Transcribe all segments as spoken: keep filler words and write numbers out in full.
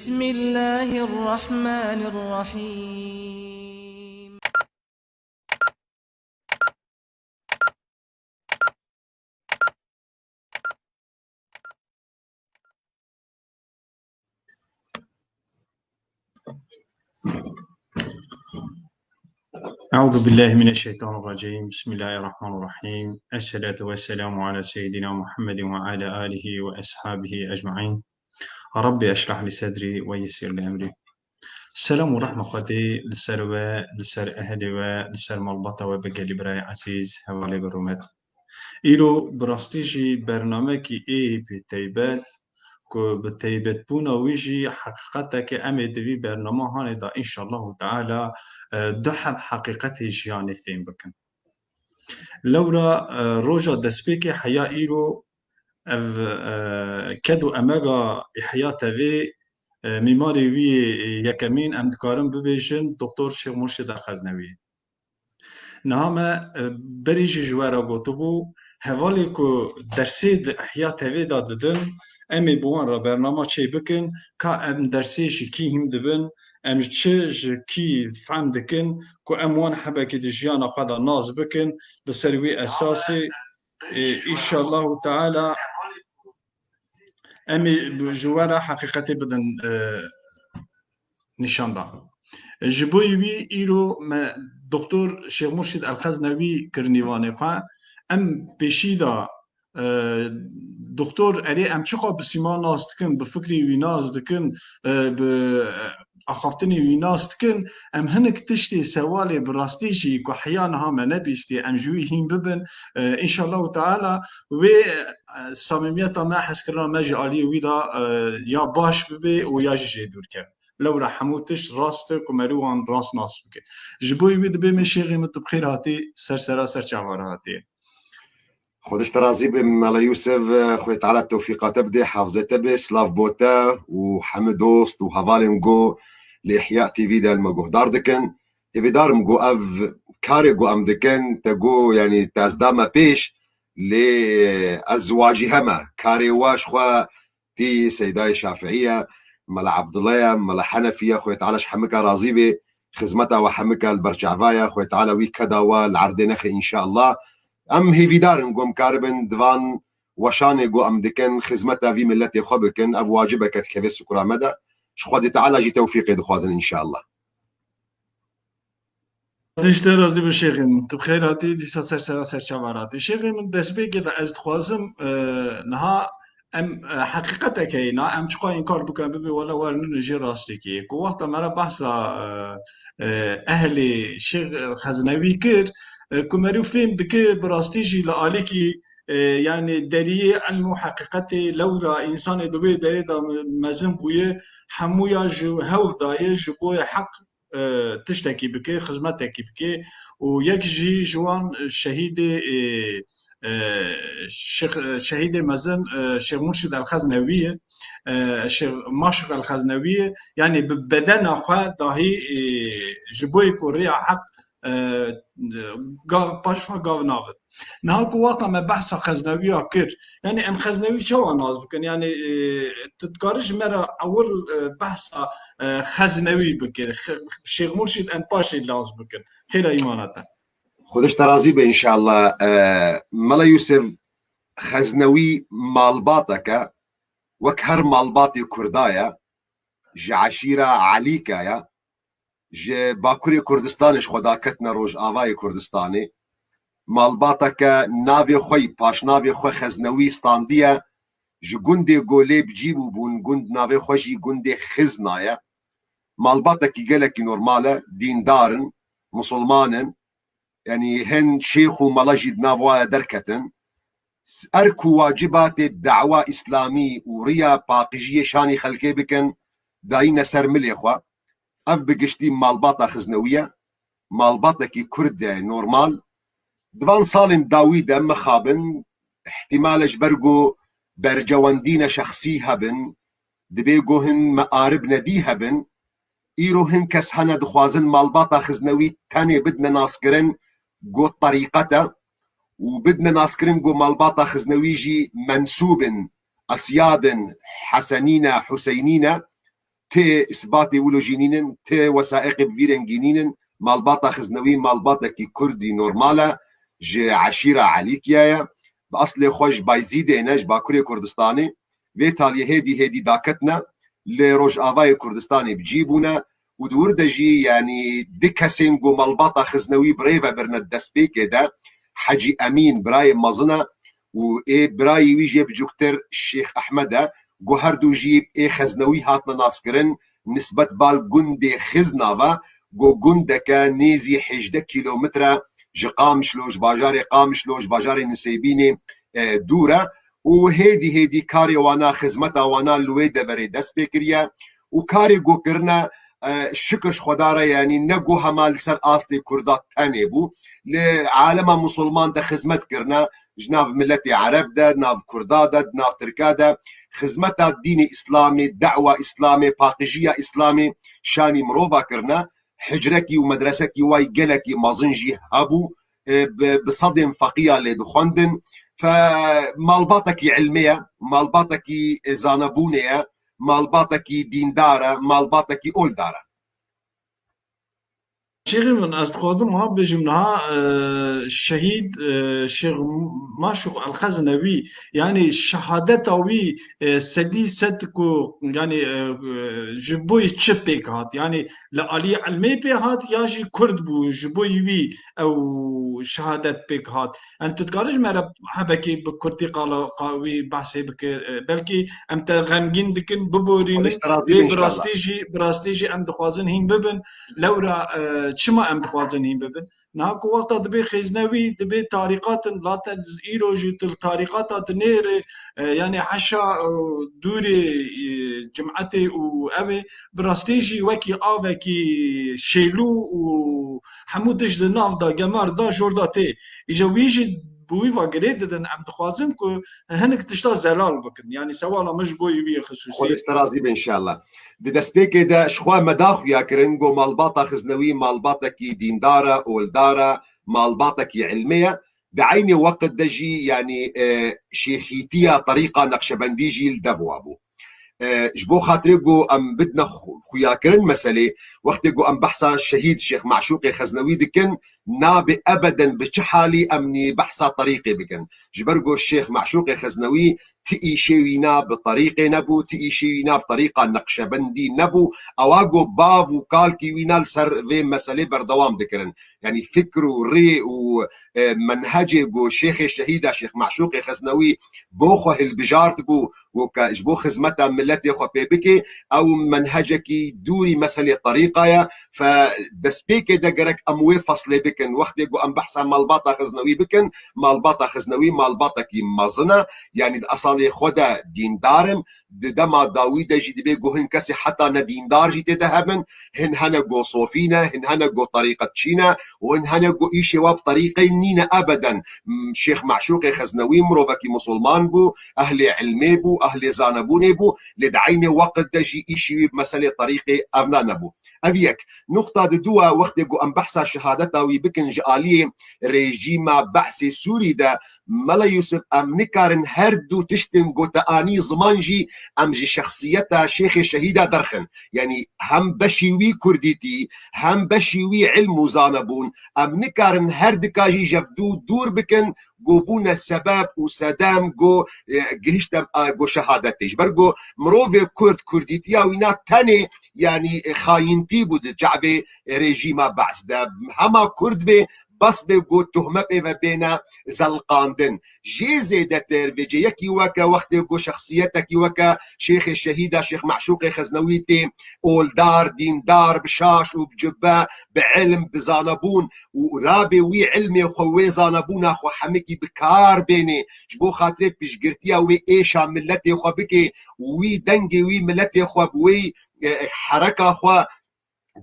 بسم الله الرحمن الرحيم. أعوذ بالله من الشيطان الرجيم. بسم الله الرحمن الرحيم. الصلاة والسلام على سيدنا محمد وعلى آله وأصحابه أجمعين. رب اشرح لي صدري ويسر لي امري. Selam û rehma Xwedê li ser we, li ser ehlê we, li ser malbata we bi gelî birayê ezîz, hevalê bi rûmet. Îro bi rastî jî bernamekî ê pê teybet, ku bi teybetbûna wî jî heqîqeteke em ê di vî bernama hanê de înşallahu teala, e, du heb heqîqetê jiyanê fêm bikin. Lewra, e, roja destpêkê heya îro ev, e, ked û emega Îhya T V, e, mîmarê wî yekemîn em dikarin bibêjin Doktor Şêx Murşid El-Xeznewî. Niha me, e, berî jî ji we re gotibû, hevalê ku dersê di Îhya T V de didin, em ê bi wan re bernama çê bikin, ka em dersê ji kî hîn dibin, em ji çi ji kî fehm dikin, ku em wan hebekî di jiyana xwe de nas bikin, li ser wî esasê, e, înşallahu teala em ê bi, ji we re heqîqetê bidin, e, nîşan da. Ji bo wî îro me Doktor Şêx Murşid El-Xeznewî kir nîvanê xwe. Em pêşî de, e, Doktor, erê em çiqa bi sîma nas dikin, bi fikrê wî nas dikin, e, bi axaftinê wî nas dikin, em hinek tiştê sewalê bi rastî jî ku heya niha me nebîstî, em ji wî hîn bibin. E, înşallahu teala wê, e, samîmiyeta me, hezkirina me ji aliyê wî de, e, ya baş bibe û ya jî jê dûr keve. Lewra hemû tişt rast e ku merî wan rast nas bike. Ji bo wî dibê me şêxê min tu bi xêr hatî, ser sera ser çava re hatî. Xwedê ji te razî be Mela Yûsif, Xwedê Teala tewfîqa te bide, hafizê te be, silav bo te û hemî dost û hevalên ku li Ihya T V de li me guhdar dikin. Hêvîdar im ku ev karê ku em dikin, te got, yanî te ez dame pêş, lê ez wacîhe me. Karê we ji xwe tî Seydayê Şafiiye, Mela Abdullah ye, Mela Henefiye, Xwedê Teala ji hemika razî be, xizmeta we hemika li ber çava ye, Xwedê Teala wî keda we li erdê nexe înşallah. Em hêvîdar in ku em karibin di van weşanê ku em dikin, xizmeta vî miletê xwe bikin, ev wacibeke dikeve sukura me de. Ji Xwedê Teala jî tewfîqê dixwazin înşallah. Dişte razî bi şêxê min. Tu bi xêr hatî, dişta ser sera ser çava re hatî. Şêxê min, destpêkê de ez dixwazim, e, niha em, e, heqîqetek heye, niha em çiqa înkar bikin, bibê wele wer nûne jê rastekî. Ku wexta me re behsa, e, e, ehlê Şêx, e, Xeznewî kir, e, ku merî fêm dike bi rastî jî li alîkî, e, yanî deriyê ilm û heqîqetê lewra însanê di wê derê de me-, mezin bûye, hemûya ji hewl daye ji bo heq e, tiştekî bike, xizmetekî bike û yek jî ji wan şehîdê, e, e, şex-, şehîdê mezin, e, Şêx Murşid El-Xeznewî ye, e, Şêx Maşuk El-Xeznewî ye. Yanî bi bedena xwe dahî, e, ji bo ku rêya heq, e, gav, paşva gav navit. Niha ku wexta me behsa Xeznewiya kir, yanî em Xeznewî çawa nas bikin? Yanî, e, tu dikarî ji me re ewil, e, behsa, e, Xeznewî bikir, Xe-, Şêx Murşîd em paşê nas bikin. Xêra îmana te. Xwedê ji te razî be înşallah. E, Mela Yûsif, Xeznewî malbateke, wek her malbatê Kurda ye, ji eşîra Elîka ye, ji Bakurê Kurdistanê ji xwe daketine Rojavayê Kurdistanê. Malbateke navê xwe yî, paşnavê xwe Xeznewî standiye, ji gundê Golê bi cî bûbûn, gund navê xwe jî gundê Xizna ye. Malbatekî gelekî normal e, dîndar in, misilman in. Yanî hin şêx û mela jî di nav wa ye derketin. Erk û wacibatê dawa îslamî û riya paqijiyê şanî xelkê bikin, dayîne ser milê xwe. Ev bi giştî malbata Xiznewî ye. Malbatekî Kurd e, normal. Di van salên dawî de mixabin, îhtîmal e ji ber ku bercewendîne şexsî hebin, dibê ku hin mearib nedî hebin, îro hin kes hene dixwazin malbata Xiznewî tenê bidine naskirin ku terîqet e û bidine naskirin ku malbata Xiznewî jî mensûb in, esyad in, Hesenî ne, Huseynî ne. Ti isbatê wilo jî nînin, ti wesaiqê bi vî rengî nînin. Malbata Xiznewî malbatekî kurdî normal e, ji eşîra Elîkiya ye. Bi eslê xwe ji Bayzîdê ne, ji Bakurê Kurdistanê. Vê taliyê hêdî hêdî daketine, li Rojavayê Kurdistanê bi cî bûne û di wir de jî, yanî, di kesên ku malbata Xiznewî bi rê ve birine destpêkê de, Hecî Emîn birayê mezin e û ê birayê wî jê biçûktir Şêx Ehmed e, ku her du jî ê Xeznewî hatine naskirin, nisbet bal gundê Xizna ve, ku gundeke nêzî hejdeh kîlometre ji Qamişlo, ji bajarê Qamişlo, ji bajarê Nisêbînê, e, dûr e û hêdî hêdî karê wana, xizmeta wana li wê deverê dest pê kiriye û karê ku kirine, e, şikir ji Xweda re, yanî ne ku hema li ser astê Kurda tenê bû, li alema Musulman de xizmet kirine, ji nav miletê Ereb de, di nav Kurda de, di nav Tirka de, xizmeta dînê Îslamê, dewa Îslamê, paqijiya Îslamê şanî mirova kirine. Hicrekî û medresekî way gelekî mezin jî hebû, e, bi, bi sedên feqiya lê dixwendin. Fe malbatekî ilmê ye, malbatekî, e, zanebûnê ye, malbatekî dîndar e, malbatekî oldar e. Şêxê min, ez dixwazim ha bêjim niha, e, şehîd, e, Şêx Maşûq El-Xeznewî, yanî şehadeta wî, e, sedî sed ku, yanî, e, e, ji bo yî çi pêk hat? Yanî li aliyê ilmê pê hat ya jî kurd bû, ji bo yî wî ew şehadet pêk hat? Yanî tu dikarî ji me re hebekî bi kurtî qala, qa-, wî behsê bikir? E, belkî em te xemgîn dikin, biborînin. Xwedê te razî be, lê bi înşallah. Rastî jî, bi rastî jî em dixwazin hîn bibin. Lewra, e, çima em dixwazin hîn bibin? Niha ku wexta dibê xêzne wî, dibê tarîqatin, zaten îro jî tu li tarîqata dinêrê, e, yanî heşa, e, dûrê, e, cimetê û ew ê, bi rastî jî wekî avekî şêlû û hemû tişt di nav de, gemar da, jor da tê. Îja wî jî bi wî va girê didin, em dixwazin ku hinek tişta zelal bikin. Yanî sewala min ji bo wî xisûsî. Xwedê ji te razî be înşallah. Di destpêkê de ji xwe me da xuya kirin, got malbata Xiznewî malbatekî dîndar e, oldar e, malbatekî ilmê ye. Di eynê weqt de jî, yanî, e, şêxîtiya terîqa Neqşebendî jî li dev wa bû. E, ji bo xatirê ku em bidine xu-, xuyakirin meselê, wextê ku em behsa şehîd Şêx Meşûqê Xeznewî dikin, nabe ebeden bi çi halî em nî behsa terîqê bikin. Ji ber ku Şêx Meşûqê Xeznewî ti îşê wî na bi terîqê nebû, ti îşê wî na bi terîqa Neqşebendî nebû. Ewa ku bav û kalkî wî na li ser vê meselê berdewam dikirin. Yanî fikr û rê û, e, menhecê ku Şêxê Şehîda Şêx Meşûqê Xeznewî bo xwe hilbijart bû, û ke ji bo xizmeta miletê xwe pê bike, ew menhecekî dûrî meselê terîqa ye. Fe destpêkê de gerek em wê feslê bikin. Wextê ku em behsa malbata Xiznewî bikin, malbata Xiznewî malbatekî mezin e. Yanî di esalê xwe de dîndar in. Di dema dawî de jî dibê ku hin kesê heta nedîndar jî tê de hebin. Hin hene ku sofî ne, hin hene ku terîqetçî ne û hin hene ku îşê wa bi terîqê nîne ebeden. M-, Şêx Meşûqê Xeznewî mirovekî musulman bû, ehlê ilmê bû, ehlê zanebûnê bû, lê di eynê weqt de jî îşî wî bi meselê terîqê evna nebû. Ev yek. Nuqta di dû e, wextê ku em behsa şehadeta wî bikin ji aliyê rejîma Be'sê Sûrî de, Mela Yûsif, em nikarin her du tiştên ku te anî ziman jî em ji şexsiyeta Şêxê Şehîda derxin. Yanî hem beşî wî kurdîtî, hem beşî wî ilm û zanebûn, em nikarin her dika jî ji ev du dûr bikin, ku bûne sebeb û sedem ku, e, gihişte, e, ku şehadetê. Ji ber ku mirovê kurd, kurdîtiya wî na tenê, yanî, e, xayîntî bû di çavê rejîma Be's de. Hema kurd bê, bes bê ku tuhme pê ve bêne zelqandin. Jê zêdetir vêce yekî weke wextê ku şexsiyetekî weke Şêxê Şehîda Şêx Meşûqê Xeznewî tê oldar, dîndar, bi şaş û bi cubbe, bi ilm, bi zanebûn û rabê wî ilmê xwe, wê zanebûna xwe hemikî bi kar bênê, ji bo xatirê piştgirtiya wê êşa miletê xwe bikê û wî dengê wî miletê xwe bi wê, e, hereka xwe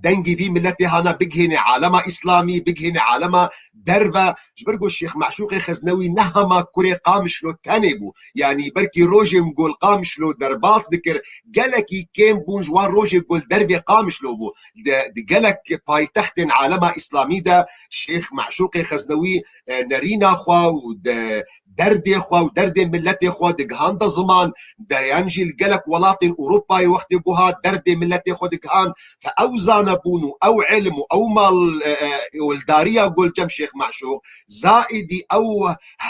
dengê vî miletê hana bigihêne alema Îslamî, bigihêne alema derve. Ji ber ku Şêx Meşûqê Xeznewî ne hema kurê Qamişlo tenê bû. Yanî belkî rojên ku li Qamişlo derbas dikir, gelekî kêm bûn ji wan rojê ku li dervê Qamişlo bû. Di, di gelek paytextên alema Îslamî de Şêx Meşûqê Xeznewî, e, nerîna xwe û di, derdê xwe û derdê miletê xwe digihande ziman, de yan jî li gelek welatên Ewropayê wextê ku hat derdê miletê xwe digihand, fe ew zanebûn û ew ilm û ew mal, e, e, wildariya ku li cem Şêx Meşûq, zaîdî ew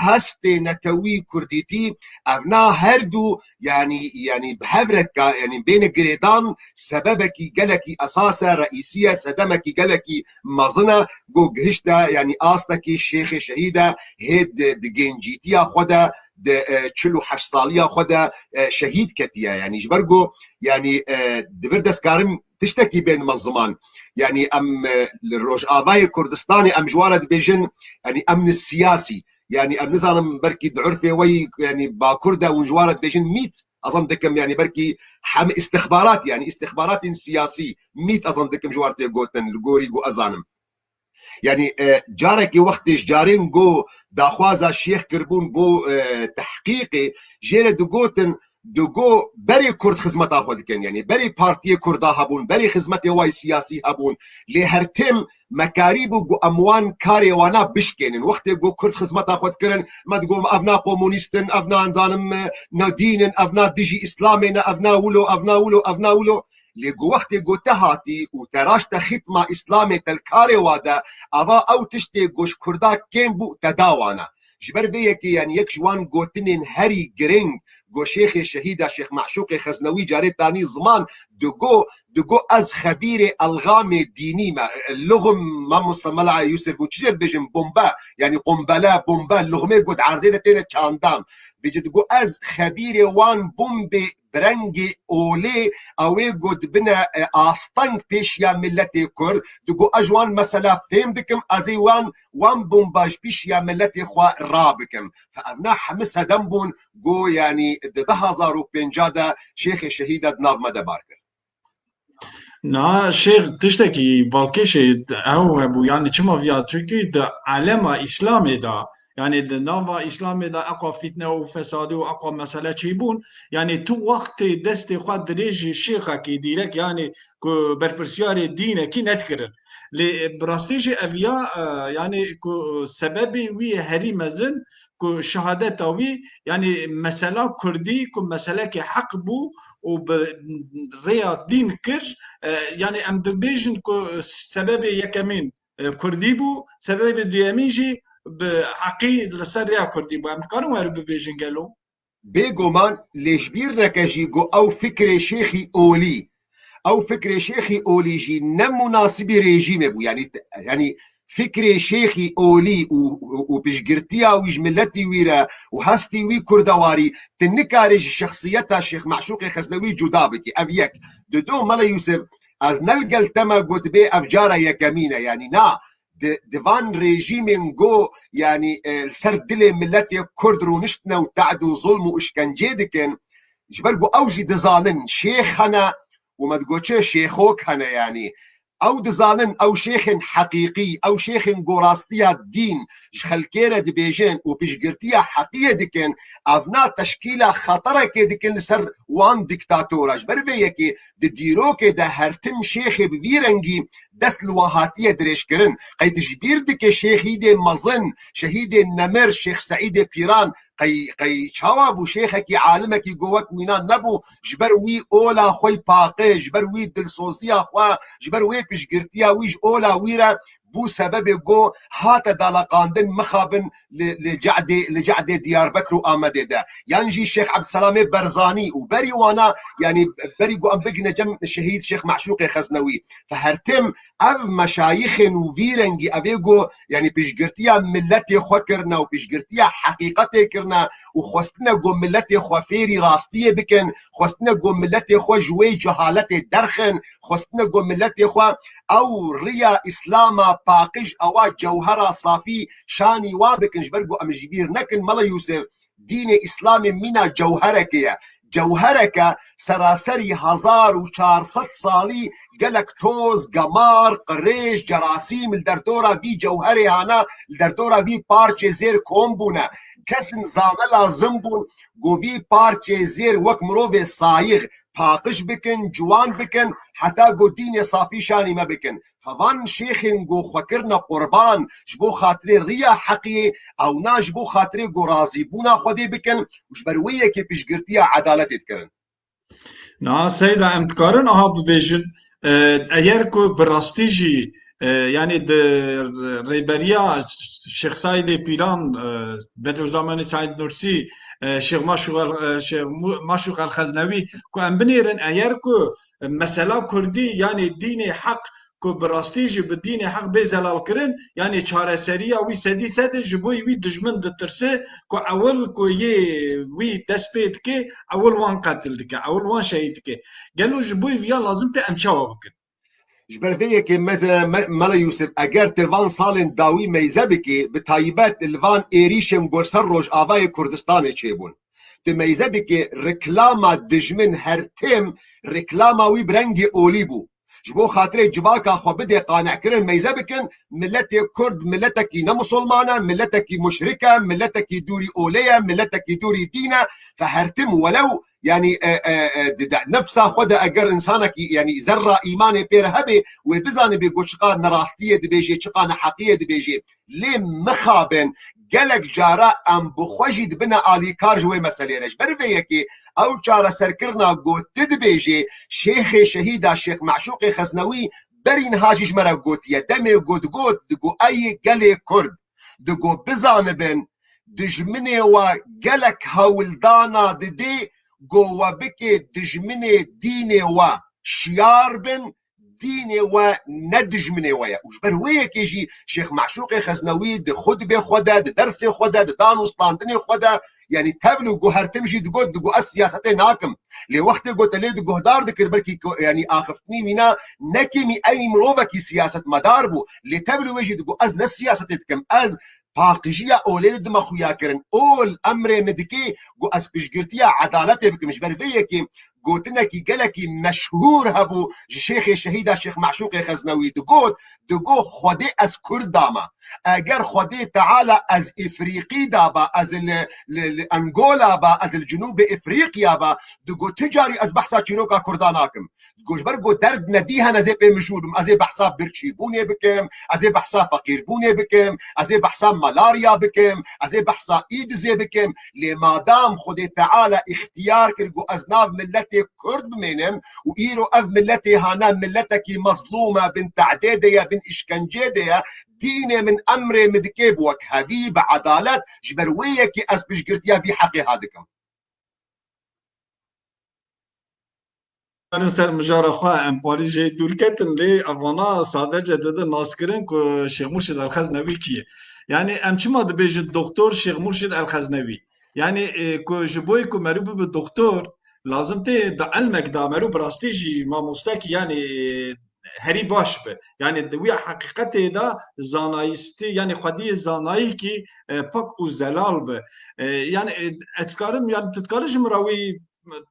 hestê netewî kurdîtî, evna her du, yanî, yanî bi hev re ka, yanî bêne girêdan, sebebekî gelekî esas e, reîsî ye, sedemekî gelekî mezin e, ku gihişte, yanî astekî Şêxê Şehîd e, hê di, di gencîtiya xwe de, di, e, çil û heşt saliya xwe de, e, şehîd ketiye. Yanî ji ber ku, yanî, e, di vir destkarin tiştekî bên me ziman. Yanî em, e, li Rojavayê Kurdistanê em ji wan re dibêjin, yanî emni siyasî. Yanî em nizanim belkî di urfê we yî, yanî Bakur de hûn ji wan re dibêjin mît, ezan dikim, yanî belkî hem istixbarat, yanî istixbaratên siyasî, mît ezan dikim ji wan tê gotin, li gorî ku ezanim. Yanî, e, carekê wextê ji carên ku daxwaza şêx kiribûn bo, e, tehqîqê, jê re digotin, digo berê Kurd xizmeta xwe dikin. Yanî berê partiyê Kurda hebûn, berê xizmetê wayî siyasî hebûn. Lê her tim me karîbû ku em wan karê wana bişkênin. Wextê ku Kurd xizmeta xwe dikirin, me digo, ev na komunîst in, ev na, nizanim, e, na dîn in, ev na dijî Îslamê ne, ev na wilo, ev na wilo, ev na wilo. Lê ku wextê ku te hatî û te raşte xîtma Îslamê te li karê wa de, ava ew tiştê ku ji Kurda kêm bû te da wana. Ji ber vê yekê, yanî yek ji wan gotinên herî giring ku Şêxê Şehîda Şêx Meşûqê Xeznewî carê tanî ziman, digo, digo ez xebîrê elxamê dînî me. Luxm, mamosta Mela Yûsif, hûn çi jê dibêjin? Bombe, yanî qombele, bombe, luxmê ku di erdê de têne çandan. Vêce digo ez xebîrê wan bûm bê bi rengê olê, ew ê ku dibine, e, asteng pêşiya miletê Kurd, digo ez ji wan mesela fêm dikim, ez ê wan, wan bomba ji pêşiya miletê xwe rabikim. Fe evna hemî sedem bûn, ku yanî di du hezar û pênca de Şêxê Şehîda di nav me de bar kir. Na, şêx tiştekî balkêşê ew hebû, yanî çima viya, çunkî di alema Îslamê de, yanî di nava Îslamê de eqa fîtne û fesadî û eqa mesele çêbûn, yanî tu wextê destê xwe dirêjî şêxekî dîrek, yanî ku berpirsiyarê dînekî nedikirin. Lê bi rastî jî ev ya, e, yanî ku sebebê wî herî mezin, ku şehadeta wî, yanî mesela kurdî ku meselekê heq bû û bi rêya dîn kir, e, yanî em dibêjin ku sebebê yekemîn, e, kurdî bû, sebebê duyemîn jî bi heqî li ser rêya kurdî bû. Em dikarin were bibêjin gelo? Bêguman, lê ji bîr neke jî ku ew fikrê Şêxî Olî, ew fikrê Şêxî Olî jî ne munasibî rejîmê bû. Yanî, yanî fikrê Şêxî Olî û, û, û piştgirtiya wî ji miletî wî re û hestî wî kurdewarî, tu nikarî ji şexsiyeta Şêx Meşûqê Xeznewî cuda bikî. Ev yek. Dido, Mele Yûsif, ez ne li gel te me ku dibê ev cara yekemîn e, yanî na, di, di van rejîmên ku, yanî, e, li ser dilê miletê Kurd rûniştine û te'd û zulm û işkencê dikin, ji ber ku ew jî dizanin şêx hene û me digot çi şêxok hene, yanî ew dizanin ew şêxên heqîqî, ew şêxên ku rastiya dîn ji xelkê re dibêjin û piştgirtiya heqiyê dikin, evna teşkîla xeterekê dikin li ser wan dîktatora. Ji ber vê yekê di dîrokê de her tim şêxê bi vî rengî dest li wa hatiye dirêjkirin. Qey tu ji bîr dike şêxîdê mezin, şehîdê nemir, Şêx Seîdê Pîran, qey, qey çawa bû şêxekî, alimekî ku wek wîna nebû, ji ber wî ola xwe yî paqij, ji ber wî dilsoziya xwe, ji ber wê piştgirtiya wî ji ola wî re bû sebebê ku hate daleqandin mixabin li, li cehdê, li cehdê Diyarbekir û Amedê de. Yan jî Şêx Ebdselamê Berzanî û berî wana, yanî berî ku em bigihine cem şehîd Şêx Meşûqê Xeznewî. Fe her tim ev meşayîxên û vî rengî ev ê ku, yanî piştgirtiya miletê xwe kirine û piştgirtiya heqîqetê kirine û xwestine ku miletê xwe fêrî rastiyê bikin, xwestine ku miletê xwe ji wê cehaletê derxin, xwestine ku miletê xwe ew riya Îslama paqij, ewa cewhera safî şanî wan bikin, ji ber ku em ji bîr nekin, Mela Yûsif, dînê Îslamê mîna cewhereke ye. Cewhereke seraserî hezar û çar sed salî gelek toz, gemar, qirêj, cerasîm li derdora vî cewherê hane, li derdora vî parçê zêr kom bûne. Kesin zane lazim bûn ku vî parçê zêr wek mirovê sayix, paqij bikin, ciwan bikin, heta ku dînê safî şanî me bikin. Fe van şêxên ku xwe kirine qurban ji bo xatirê riya heqiyê, ewna ji bo xatirê ku razîbûna Xwedê bikin û ji ber wê yekê piştgirtiya edaletê dikirin. Niha Seyda, em dikarin aha bibêjin, e, eger ku bi rastî jî, e, yanî di rêberiya Şêx Saîdê Pîran, e, Bedruzzamanê Saîd Nursî, e, Şêx Maşûq El, e, Şêx Mu-, Maşûq El Xeznewî, ku em binêrin, eger ku mesela kurdî, yanî dînê heq, ku bi rastî jî bi dînê heq bê zelalkirin, yanî çareseriya wî sedî sed e, ji bo wî dijmin ditirse ku ewil ku yê wî dest pê dike, ewil wan qetil dike, ewil wan şehîd dike. Gelo ji bo viya lazim te em çawa bikin? Ji ber vê yekê meze-, me-, Mela Yûsif, eger tu van salên dawî meyze bikî, bi taybet li van êrîşên ku li ser Rojavayê Kurdistanê çêbûn, tu meyze dikî, reklama dijmin her tim reklama wî bi rengê olî bû. Ji bo xatirê civaka xwe bidê qane'kirin, meyze bikin, miletê Kurd miletekî ne misilman e, miletekî muşrik e, miletekî dûrî olê ye, miletekî dûrî dîn e. Fe her tim welew, yanî, e, e, e, di, di nefsa xwe de eger însanekî, yanî zerra îmanê pê re hebe, wê bizanibê ku çiqa nerastiyê dibêjê, çiqa neheqiyê dibêjê. Lê mixabin, gelek cara em bi xwe jî dibine alîkar ji wê meselê re. Ji ber vê yekê ew çareserkirina ku tu dibêjê, Şêxê Şehîda Şêx Meşûqê Xeznewî berî niha jî ji me re gotiye. Demê ku digot, digo ey gelê Kurd, digo bizanibin, dijminê we gelek hewldana didê ku we bikê dijminê dînê we şiyar bin, dînê we ne dijminê we ye. Û ji ber wê yekê jî Şêx Meşûqê Xeznewî di xutbê xwe de, di dersê xwe de, di dan û standinê xwe de, yanî tevlû ku her tim jî digot, digot ez siyasetê nakim. Lê wextê ku te lê di guhdar dikir, belkî ku, yanî axiftinî wîna ne kêmî ew mirovekî siyasetmedar bû. Lê tevlû wê jî digot ez ne siyasetê dikim, ez paqijiya olê li dima xuya kirin. Ol emrê min dikê ku ez piştgirtiya edaletê bikim. Ji ber vê yekê gotinekî gelekî meşhûr hebû ji Şêxê Şehîda Şêx Meşûqê Xeznewî digot, digot Xwedê ez Kurd dama. Eger Xwedê Teala ez Îfrîqî daba, ez li, li, li Angola ba, ez li Cinûbê Îfrîqiya ba, digot ti carî ez behsa çîroka Kurda nakim. Digot ji ber ku derd nedî hene ez ê pê mijûl bim, ez ê behsa birçîbûnê bikim, ez ê behsa feqîrbûnê bikim, ez ê behsa malarya bikim, ez ê behsa îdizê bikim. Lê madam Xwedê Teala îxtiyar kir ku ez nav miletê Kurd bimênim û îro ev miletê hane miletekî mezlûm e, bin tehdê de ye, bin îşkencê de ye, dînê min emrê min dike bi wekhevî, bi edalet, ji ber wê yekê ez piştgirtiya vî heqê ha dikim. Em ser mijara xwe em parî jê dûr ketin, lê evana sadece dide naskirin ku Şêx Murşid El Xeznewî kî ye. Yanî em çima dibêjin Doktor Şêx Murşid El Xeznewî? Yanî, e, ku ji boyê ku merû bibe doktor, lazim tê di ilmek de merû bi rastî jî mamostekî, yanî, e, herî baş be. Yanî di wî heqîqetê de zanayîstî, yanî xwediyê zanayîkî, e, pak û zelal be. E, yanî, e, ez dikarim, yanî tu dikarî ji min re wî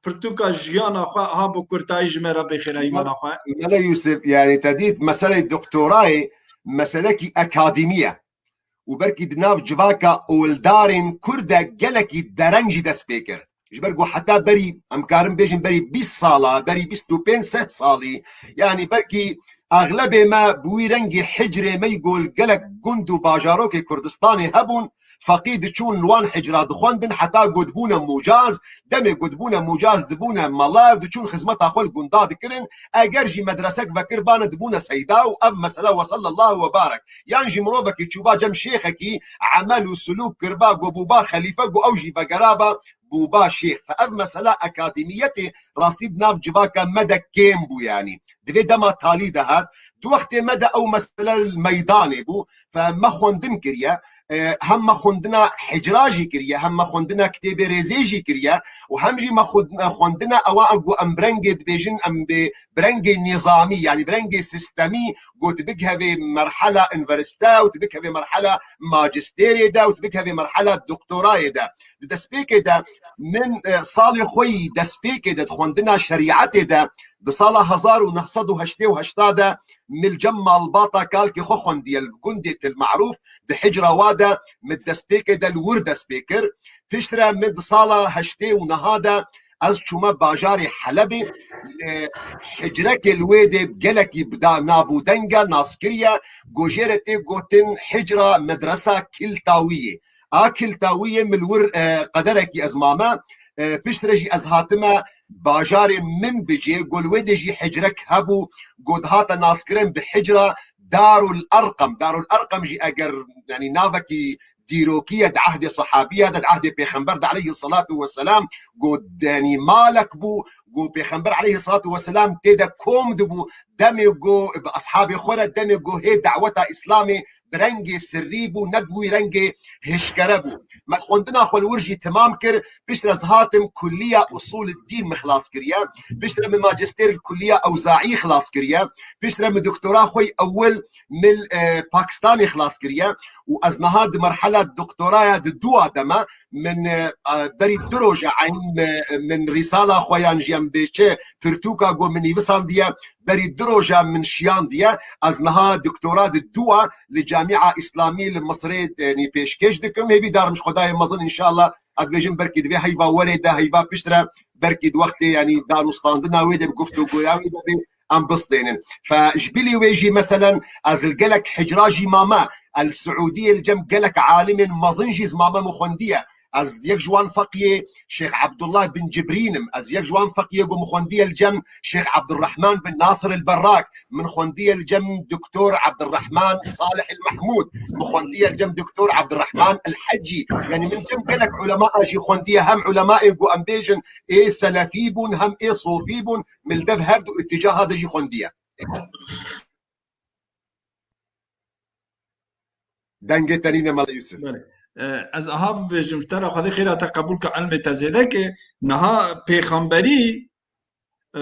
pirtûka jiyana xwe ha bi kurtayî ji me re bêxêre îmana xwe? Mele Yûsif, yanî te dît meseleyê doktorayê meselekî akademî ye. Û belkî di nav civaka oldarên Kurd de gelekî dereng jî dest pê kir. Ji ber ku heta berî, em karin bêjin berî bîst sala, berî bîst û pênc sed salî, yanî belkî exlebê me bi wî rengî hicrê me yî ku li gelek gund û bajarokê Kurdistanê hebûn, feqî diçûn li wan hicra dixwendin heta ku dibûne mûcaz, demê ku dibûne mûcaz dibûne mala û diçûn xizmeta xwe li gunda dikirin, eger jî medresek vekirbane dibûne seyda û ev mesele we sallallahu we barek. Yan jî mirovekî çûba cem şêxekî emel û silûk kirba ku bûba xelîfe ku ew jî vegeraba bûba şêx. Fe ev mesela akademiyetê rastî di nav civaka me de kêm bû yanî. Di vê dema talî de hat, di wextê me de ew mesele li meydanê bû. Fe me xwendin kiriye, e, hem me xwendina hicra jî kiriye, hem me xwendina kitêbê rêzê jî kiriye û hem jî me xwend-, xwendina ewa ku em bi rengê dibêjin, em bi bi rengê nîzamî, yanî bi rengê sistemî, ku tu bigihevê merhela unîversîte û tu bigihevê merhela majistêrê de û tu bigihevê merhela doktorayê de. Di destpêkê de min, e, salê xwe yî destpêkê de di xwendina şerîetê de, di sala hezar û neh sed û heştê û heşta de min li cem malbata kalkê xwe xwendiye li gundê Til Merûf, di hicra wa de min destpêkê de li wir dest pê kir. Piştre min di sala heştê û neha de Ez çûme bajarê Helebê, e, hicrekê li wê dê gelekî bi da-, nav û deng e, nas kiriye, ku jê re tê gotin hicra medresa Kiltawiyê. A Kiltawiyê min li wir, e, qederekî ez mame, e, piştre jî ez hatime bajarê Minbicê, ku li wê dê jî hicrek hebû, ku dihate naskirin bi hicra Darul Erqem. Darul Erqem jî eger, yanî navekî dîrokî ye di ehdê sehabiya de, di ehdê pêxember de aleyhi salatu ve selam, ku denî malek bû, ku pêxember aleyhi salatu ve selam tê de kom dibû, demê ku bi ashabê xwe re, demê ku hê daweta Îslamê bi rengê sirrî bû, ne bi wî rengê hişkere bû. Me xwendina xwe li wir jî temam kir, piştre ez hatim kulliya usulid dîn min xilas kiriye, piştre min majistêr li kulliya Ewzaî xilas kiriye, piştre min doktora xwe yî ewil min, e, Pakistanê xilas kiriye û ez niha di merhela doktoraya di dûa de me, min, e, e, berî du roja eyn, e, min rîsala xwe yan jî em bê çi pirtûka ku min nivîsandiye, berî du roja min şiyandiye. Ez niha doktora di dûa li Camia Îslamî li Misirê, e, nî pêşkêş dikim. Hêvîdar im ji Xwedayê mezin înşallah, ez dibêjim belkî di vê heyva werê de, heyva piştre, belkî di wextê, yanî danûstandina wê de, bi guftûgoya wê de bê, em bistênin. Fe ji bilî wê jî, meselen, ez li gelek hicra jî mame, el Siûdiyê li cem gelek alimên mezin jî zimame min xwendiye. Ez yek ji wan feqiyê Şêx Ebdullah bin Cibrîn im. Ez yek ji wan feqiyê ku min xwendiye li cem Şêx Ebdurrahman bin Nasir el Berrak. Min xwendiye li cem Doktor Ebdurrahman Salih el Mahmud. Min xwendiye li cem Doktor Ebdurrahman el Hecî. Yanî min cem gelek ulema jî xwendiye. Hem ulemayên ku em bêjin ê selefî bûn, hem ê sofî bûn. Min li dev her du îticaha de jî xwendiye. Dengê te nîne Mela Yusuf. Belê. E, ez aha bibêjim, ji te re Xwedê xêra te qebûl ke, ilmê te zêde ke. Niha pêxemberî, e,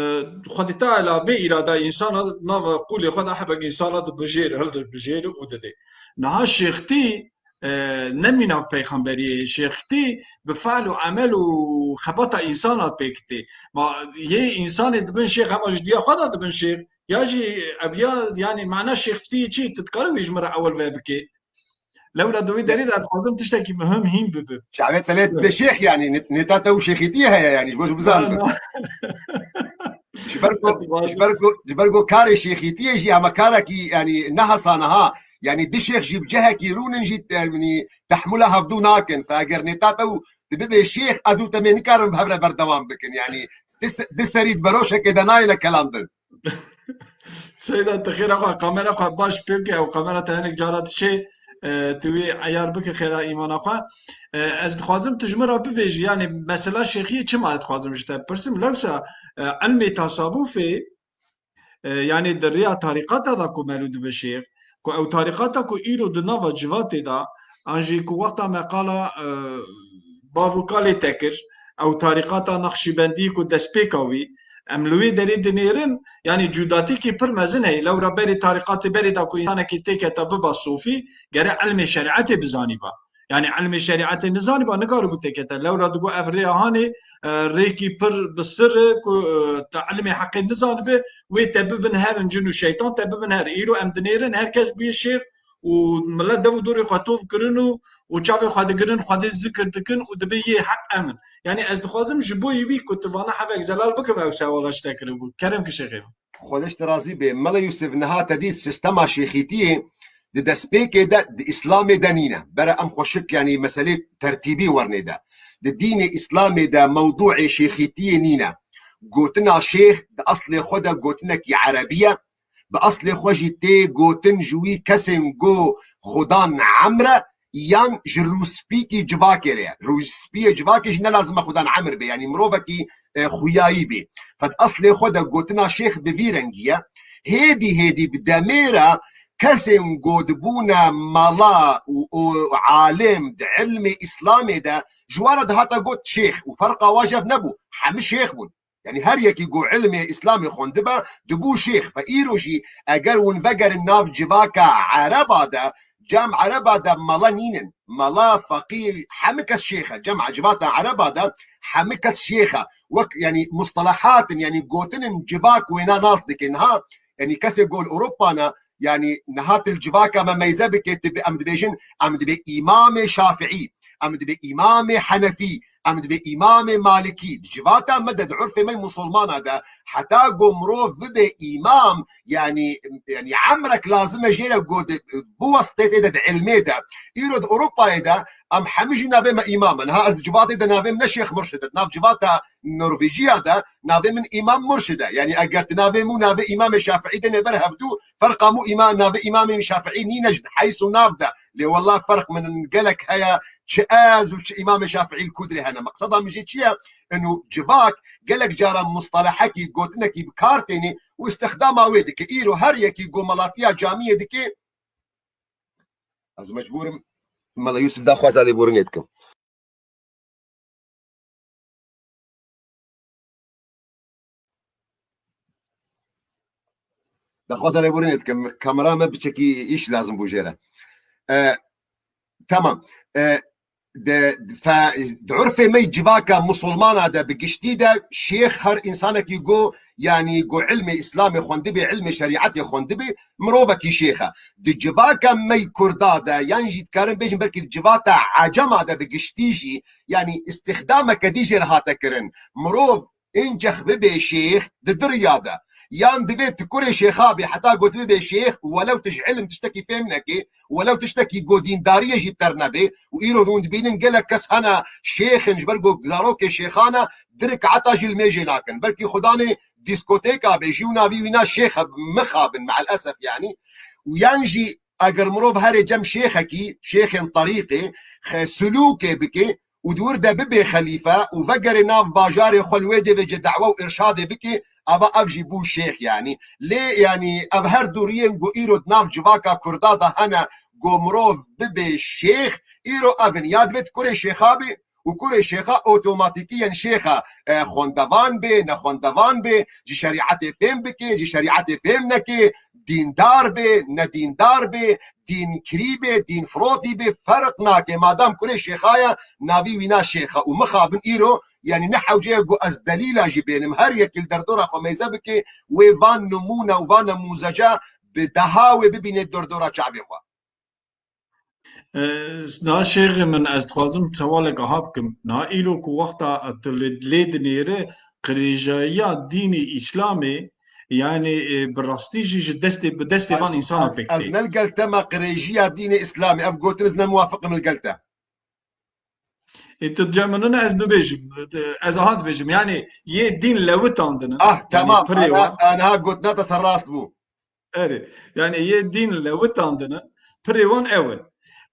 Xwedê Teala bê îrada însana nava qûlê xwe de hebek însana dibijêr, hildibijêr û didê. Niha şêxtî, e, ne mîna pêxemberiyê, şêxtî bi fe'l û emel û xebata însana pêk tê. Ma yê însanê dibin şêx, hema ji diya xwe de dibin şêx, ya jî ev ya, yanî mana şêxtî çi? Tu dikarî wî ji min re ewil vebikê. Lewra di wî derê de dixwazim tiştekî muhim hîn bibim. Çavê te lê dibe şêx, yanî nê-, nêta te û şêxîtiyê heye, yanî ji bo bizanim. Na, na. Ji ber ku, ji ber ku, ji ber ku karê şêxîtiyê jî hema karekî, yanî ne hesane ha. Yanî di şêx jî bi cihekî rûnin jî, yanî tehmûla hevdû nakin. Fe eger nêta te û tu bibê şêx, ez û te mê nikarin bi hev re berdewam bikin. Yanî di se-, di serî di beroşekê de nayêne kelandin. Seyda, tu xêra xwe, kamera xwe baş pê bike, ew kamera te hinek cara dişê, e, tu wî eyar bike xêra îmana xwe. E, ez dixwazim tu ji min re bibêjî, yanî mesela şêxiyê çima ez dixwazim ji te bipirsim? Lewsa, e, ilmê tasavûfê, e, yanî di riya tarîqata de ku melû dibe şêx, ku ew tarîqata ku îro di nava civatê de, an jî ku wexta me qala, e, bav û kalê te kir, ew tarîqata Nexşîbendî ku destpêka wî, em li wê derê dinêrin, yanî cudatîkî pir mezin heye. Lewra berê tarîqatê berê de ku însanekî têkete biba sofî, gere ilmê şerîetê bizanîba. Yanî ilmê şerîetê nizanîba, nikaribû têkete. Lewra digot ev rêya hanê, e, rêkî pir bi sir e ku, e, te ilmê heqê nizanibe, wê te bibin herin cin û şeytan, te bibin her. Îro em dinêrin, her kes bûye şêx û milet dev û dorê xwe tov kirin û, û çavê xwe digirin, Xwedê zikir dikin û dibin yê heq em in. Yanî ez dixwazim ji bo wî ku tu vana hebek zelal bikim ew sewala ji te kiribû. Kerem ki şêxê min. Xwedê ji te razî bê. Mela Yusuf, niha te dît sistema şêxîtiyê di destpêkê de, di Îslamê de nîne. Bere em xweşik, yanî meselê tertîbî wernê de. Di dînê Îslamê de mewdûê şêxîtiyê nîne. Gotina şêx di eslê xwe de gotinekî erebî ye. Bi eslê xwe jî tê gotin ji wî kesên ku xudan Emr e yan ji rûspîkî civakê re ye. Rûspiyê civakê jî ne lazim e xudan Emr be, yanî mirovekî, e, xuyayî bê. Qet eslê xwe de gotina şêx bi vî rengî ye. Hêdî hêdî bi demê re kesên ku dibûne mala û, û alim di ilmê Îslamê de ji wan re dihate got şêx û ferqa wa ji hev nebû. Hemî şêx bûn. Yanî her yekî ku ilmê Îslamê xwendibe, dibû şêx. Fe îro jî eger hûn vegerin nav civaka Ereba de, cem Ereba de mala nînin. Mala, feqî, hemî kes şêx e. Cem civata Ereba de hemî kes şêx e. Wek, yanî, mustelehat in, yanî, gotin in civak wêna nas dikin. Ha, yanî, kesê ku li Ewropa ne, yanî, niha tu li civaka me meyze bike, tu bi-, em dibêjin, em dibê Îmamê Şafiî, em dibê Îmamê Henefî, Em dibê îmamê Malikî, di civata me de, di urfê me musulmana de, heta go mirov bibe îmam, yanî, yanî emrek lazim e jê re go di, biwestê tê de, di ilmê de. Îro di Ewropayê de em hemî jî navê me îmam e. Niha ez di civatê de navê min ne Şêx Murşid e. Di nav civata Norvêciya de navê min Îmam Murşid e. Yanî eger tu navê min û navê Îmamê Şafiî denê ber hevdû, ferqa min û îma-, navê Îmamê Şafiî nîne ji heyz û nav de. Lê wela ferq min gelek heye, çi ez û çi Îmamê Şafiî li ku dirê hene. Meqseda min jê çi ye? Ino civak gelek caran mustalehekî, gotinekî bi kar tênê û îstixdama wê dike. Îro her yekî go melatiya camiyê dike. Ez mecbûr im Mela Yûsif daxwaza lêborînê dikim. Daxwaza lêborînê dikim. Kamera me biçekî îş lazim bû jê re. E, tamam. E, di, fe, di urfê me civaka musulmana de bi giştî de şêx her însanekî go, yanî go ilmê Îslamê xwendibê, ilmê şerîetê xwendibê, mirovekî şêx e. Di civaka me Kurda de, yan jî dikarin bêjin belkî di civata Ecema de bi giştî jî, yanî îstixdameke dî jê re hate kirin. Mirov încex bibe şêx di du riya de. Yan divê tu kurê şêxa bî, heta got bibe şêx, welew tu ji ilim tiştekî fêm nekî, welew tiştekî go dîndariyê jî bi te re nebe. Û îro hûn dibînin gelek kes hene şêx in, ji ber go zarokê şêxan e, di rikata jî limêjê nakin. Belkî xudanê dîskotêka bê jî û navî wîna şêx e, mixabin, me'el esef yanî. Û yan jî eger mirov herê cem şêxekî, şêxên terîqê, xe-, silûkê bike û di wir de bibe xelîfe û vegerê nav bajarê xwe li wê dê vêce da'we û îrşadê bike, ava ev jî bû şêx yanî. Lê yanî ev her du riyên ku îro di nav civaka Kurda de hene, ku mirov bibe şêx, îro ev in. Ya divê tu kurê şêxa bî, û kurê şêxa otomatîkî yên şêxa, e, xwendevan bê, nexwendevan bê, ji şerîetê fêm bike, ji şerîetê fêm neke, dîndar bê, nedîndar bê, dînkirî bê, dînfirotî bê, ferq nake. Madam kurê şêxa ye, navî wîna şêx e. Û mixabin îro, yanî ne hewce ye ku ez delîla jî bênim. Her yekî li derdora xwe mêze bike, wê van nimûne û van nemûzece bi deha wê bibîne derdora çavê xwe. E, niha şêxê min, ez dixwazim sewalek aha bikim. Niha îro ku wexta tu lê, lê dinêre qirêjayiya dînê Îslamê, yanî, e, bi rastî jî ji destê, bi destê van însana pêk tê. Ez ne li gel te me, qirêjiya dînê Îslamê. Ev gotin ez ne muwafiq im li gel te. Ê, tu cem min, ez dibêjim. Ez aha dibêjim. Yanî yê dîn lewitandin. Ah, yanî tamam. Pirê wan. Ana, ana gotina te serrast bû. Erê. Yanî yê dîn lewitandin. Pirê wan ew in.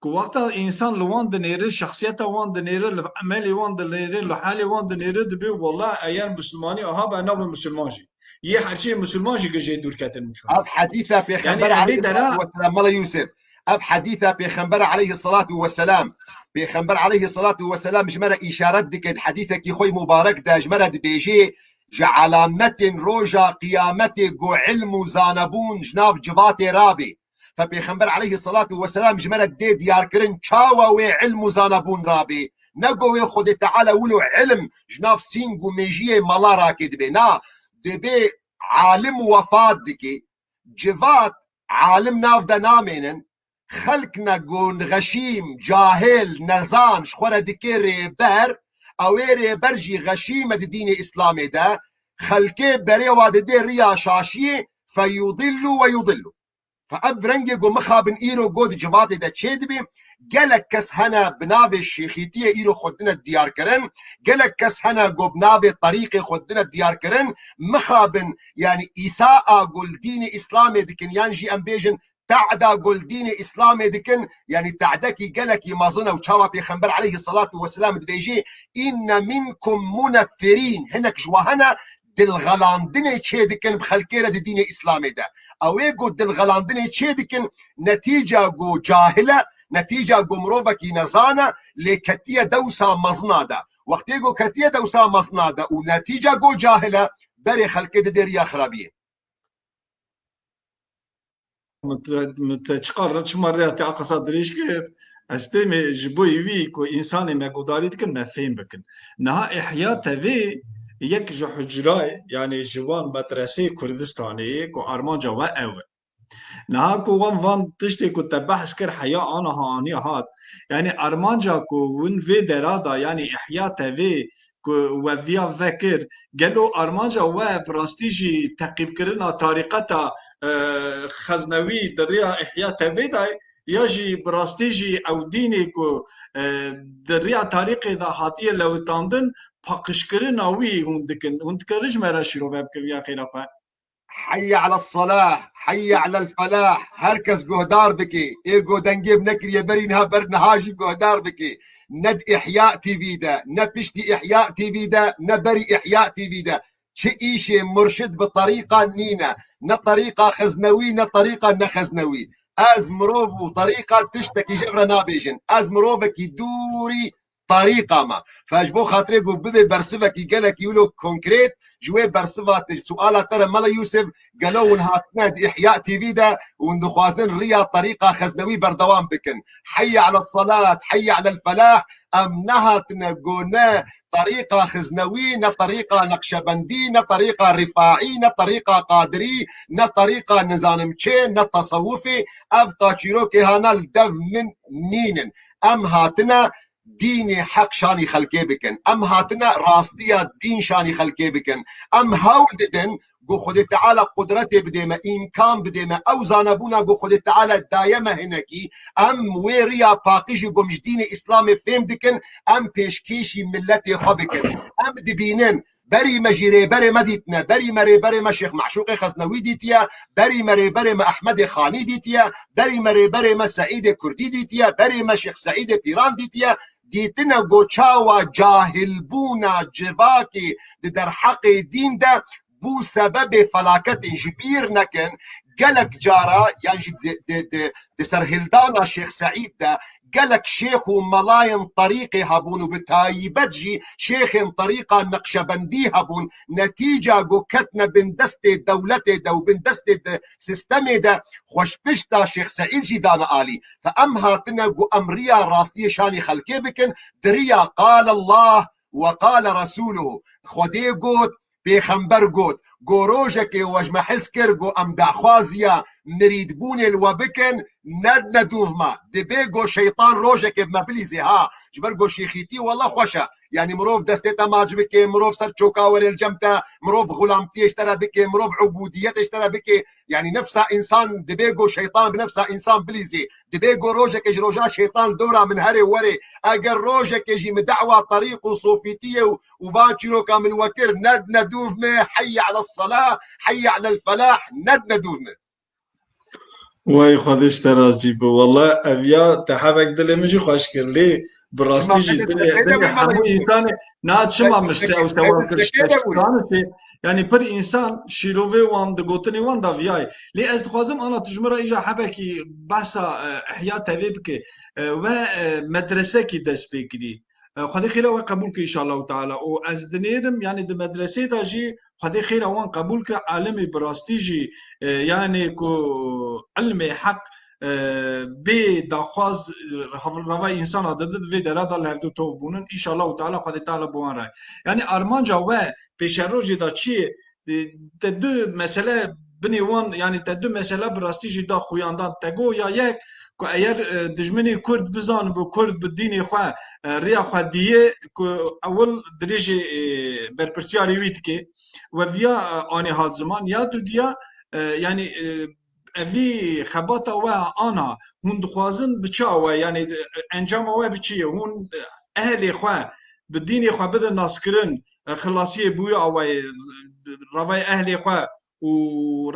Ku wexta însan li wan dinêre, şexsiyeta wan dinêre, li emelê wan dinêre, li halê wan dinêre, dibê, wela eger misilmanî aha be, nabe misilman jî. Yê her şey misilman jî gijê dûr ketin misilman. Ev hedîsa Pêxember, yanî, ev ê aleyhissalatu dera vesselam, Mela Yûsif. Ev hedîsa Pêxember aleyhissalatu vesselam. Pêxember aleyhissalatu vesselam ji me re îşaret dike, di hedîsekî xwe mubarek de ji me re dibêjê, ji alametên roja qiyametê ku ilm û zanebûn ji nav civatê rabê. Fe Pêxember aleyhissalatu vesselam ji me re dê diyarkirin çawa wê ilm û zanebûn rabê. Ne ku wê Xwedê Teala wilo ilm ji nav sîng û mêjiyê mala rakê dibe. Na, dibê alim wefat dike. Civat alim nav de namênin. Xelk ne gon, xeşîm, cahil, nezan ji xwe re dike rêber, ew ê rêber jî xeşîm e di dînê Îslamê de, xelkê berê wa didê riya şaşiyê, feyudillu ve yudillu. Fe ev rengê ku mixabin îro go di civatê de çêdibe, gelek kes hene bi navê şêxîtiyê îro xwe dine diyar kirin, gelek kes hene ku bi navê terîqê xwe dine diyar kirin, mixabin, yanî îsa a ku li dînê Îslamê dikin, yan jî em bêjin, Te'da ku li dînê Îslamê dikin, yanî te'dekî gelekî mezin e û çawa Pêxember aleyhissalatu vesselam dibêjî, "Inne minkum muneffirîn", hinek ji we hene dilxelandinê çêdikin bi xelkê re di dînê Îslamê de. Ew ê ku dilxelandinê çêdikin, netîca ku cahil e, netîca ku mirovekî nezan e, lê ketiye dewsa mezina de. Wextê ku ketiye dewsa mezina de û netîca ku cahil e, berê xelkê didê riya xirabiyê. Min te, min te çiqar re, çima rêya te a qisa dirêj kir? Ez têmê ji bo wî ku însanê me guhdarî dikin, me fêm bikin. Niha Ihya T V yek ji hucrayê, yanî ji wan medresê Kurdistanê ye ku armanca we ew e. Niha ku wan van tiştê ku te behs kir heya aniha aniya hat. Yanî armanca ku win vê dera da, yanî Ihya T V ku we viya vekir, gelo armanca we bi rastî jî teqîbkirina tarîqeta, e, xeznewî di riya Ihya T V de ye, ya jî bi rastî jî ew dînê ku, e, di riya tarîqê de hatiye lewitandin, paqijkirina wî hûn dikin? Hûn dikarin ji me re şîrove bikin viya xêra xwe? Heyye alel selah, heyye alel felah. Her kes guhdar bike. Ê go dengê bi nekiriye berî niha, ber niha jî guhdar bike. Ne di Ihya T V de, ne piştî Ihya T V de, ne berî Ihya T V de. Çi îşê murşid bi terîqa nîne. Ne terîqa xeznewî, ne terîqa nexeznewî. Ez mirov û terîqa tiştekî ji hev re nabêjin. Ez mirovekî dûrî terîqa me. Fe ji bo xatirê ku bibe bersivekî gelekî wilo konkret, ji wê bersiva te, suala te re Mela Yûsif, gelo hûn hatine di Ihya T V de, hûn dixwazin riya terîqa xeznewî berdewam bikin. Heyye alel selat, heyye alel felah, em nehatine go ne terîqa xeznewî, ne terîqa neqşebendî, ne terîqa rifaî, ne terîqa qadirî, ne terîqa nizanim çê, ne tesewufê, ev ka çîrokê hana li dev min nînin. Em hatine dînê heq şanî xelkê bikin. Em hatine rastiya dîn şanî xelkê bikin. Em hewl didin ku Xwedê Teala qudretê bidê me, îmkan bidê me, ew zanebûna ku Xwedê Teala daye me hinekî, em wê riya paqij û gom ji dînê Îslamê fêm dikin, em pêşkêşî miletê xwe bikin. Em dibînin berî me jî rêberê me dîtine, berî me rêberê me Şêx Meşûqê Xeznewî dîtiye, berî me rêberê me Ehmedê Xanî dîtiye, berî me rêberê me Seîdê Kurdî dîtiye, berê me Şêx Seîdê Pîran dîtiye, dîtine ku çawa cahilbûna civakê di derheqê dîn de bû sebebê felaketên ji bîr nekin. Gelek cara yan jî di, di, di, di serhildana Şêx Seîd de gelek şêx û melayên terîqê hebûn û bi taybet jî şêxên terîqa Neqşebendî hebûn. Netîca ku ketine bin destê dewletê de û bin destê de sistemê de xweşpişta Şêx Seîd jî dane alî. Fe em hatine ku em riya rastiyê şanî xelkê bikin, di riya qal Allah we qale Resûluhu. Xwedê got, pêxember got, go rojekê we ji me hez kir, go em daxwaziya mirîdbûnê li we bikin, nedine dûv me. Dibê go şeytan rojekê bi me bilîzê ha. Ji ber go şêxîtî wela xweş e. Yanî mirov destê te maç bike, mirov ser çoka were li cem te, mirov xulamtiyê ji te re bike, mirov ubûdiyetê ji te re bike. Yanî nefsa însan dibê go şeytan bi nefsa însan bilîzê. Dibê go rojekê ji roja şeytan li dora min herê werê. Eger rojekê jî min dawa terîq û sofîtiyê û, û van çîroka min we kir, nedine dûv min, heyye alel selah, heyye alel felah, nedine dûv min. Wey Xwedê ji te razî bi. Wele ev ya te hevek dilê min jî xweş kir. Lê bi rastî jî dilê, dilê hemû însanê na çima min se ew sewal kir ji te stranê. Yanî pir însan şîrovê wan di gotinê wan da viyayê. Lê ez dixwazim ana tu ji min re îja hebekî behsa, e, Ihya T V bike. E, we, e, medresekî dest pê kirî. E, Xwedê xêra we qebûl ke înşallahu teala. Û ez dinêrim, yanî di medresê de jî Xwedê xêra wan qebûl ke, alimê bi rastî jî, e, yanî ku ilmê heq, e, bê daxwaz, e, rava însana didin, vê dera de li hevdû top bûnin. Înşallahu teala Xwedê teala bi wan re. Yanî armanca we pêşerojê de çi ye? E, te du mesele binê wan, yanî te du mesele bi rastî jî da xuyandan. Te got ya yek ku eger, e, dijminê Kurd bizanibû Kurd bi dînê xwe, e, riya xwe diye ku ewil dirêjê, e, berpirsiyarê wî dike. We viya, e, anê hat ziman. Ya dudiya, e, yanî, e, evî xebata we ana, hûn dixwazin bi çi awe, yanî, e, encama we bi çi ye? Hûn, e, ehlê xwe bi dînê xwe bidin naskirin, e, xilasiyê bi wî awayê, e, revayê ehlê xwe û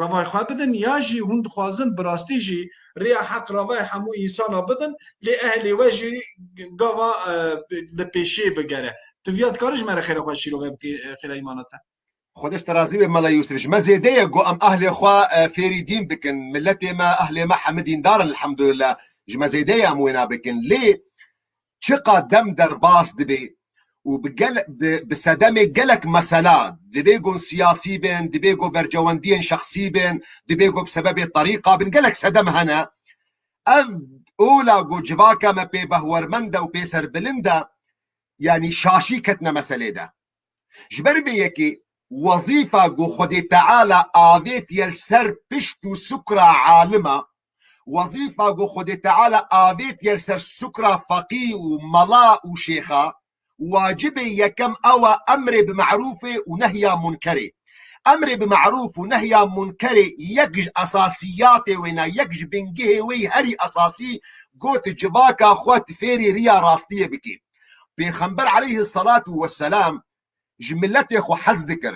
revayê xwe bidin, ya jî hûn dixwazin bi rastî jî riya heq revayê hemû însana bidin, lê ehlê we jî gava, e, li pêşiyê bigere. Tu viya dikarî ji me re xêra xwe şîrove bikî, e, xêra îmana te? Xwedê ji te razî be Mela Yûsif. Ji me zêde ye ku em ehlê xwe, e, fêrî dîn bikin. Miletê me, ehlê me hemî dîndar in, elhamdulillah. Ji me zêde ye em wêna bikin. Lê çiqa dem derbas dibe û bi gel-, bi, bi sedemê gelek mesela, dibê ku siyasî bin, dibê ku bercewendiyên şexsî bin, dibê ku bi sebebê terîqa bin, gelek sedem hene. Ev ola ku civaka me pê behwermend e û pê serbilind e, yanî şaşî ketine meselê de. Ji ber vê yekê Wezîfa ku Xwedê Teala avêtiye li ser pişt û sukra alima, wezîfa ku Xwedê Teala avêtiye li ser sukra feqî û mela û şêxa, wacibê yekem ew e emrê bi merûfê û nehya munkerê. Emrê bi merûf û nehya munkerê yek ji esasiyatê wê ne, yek ji bingehê wê herî esasî, got civaka xwe tu fêrî riya rastiyê bikî. Pêxember aleyhisselatu vesselam ji miletê xwe hez dikir.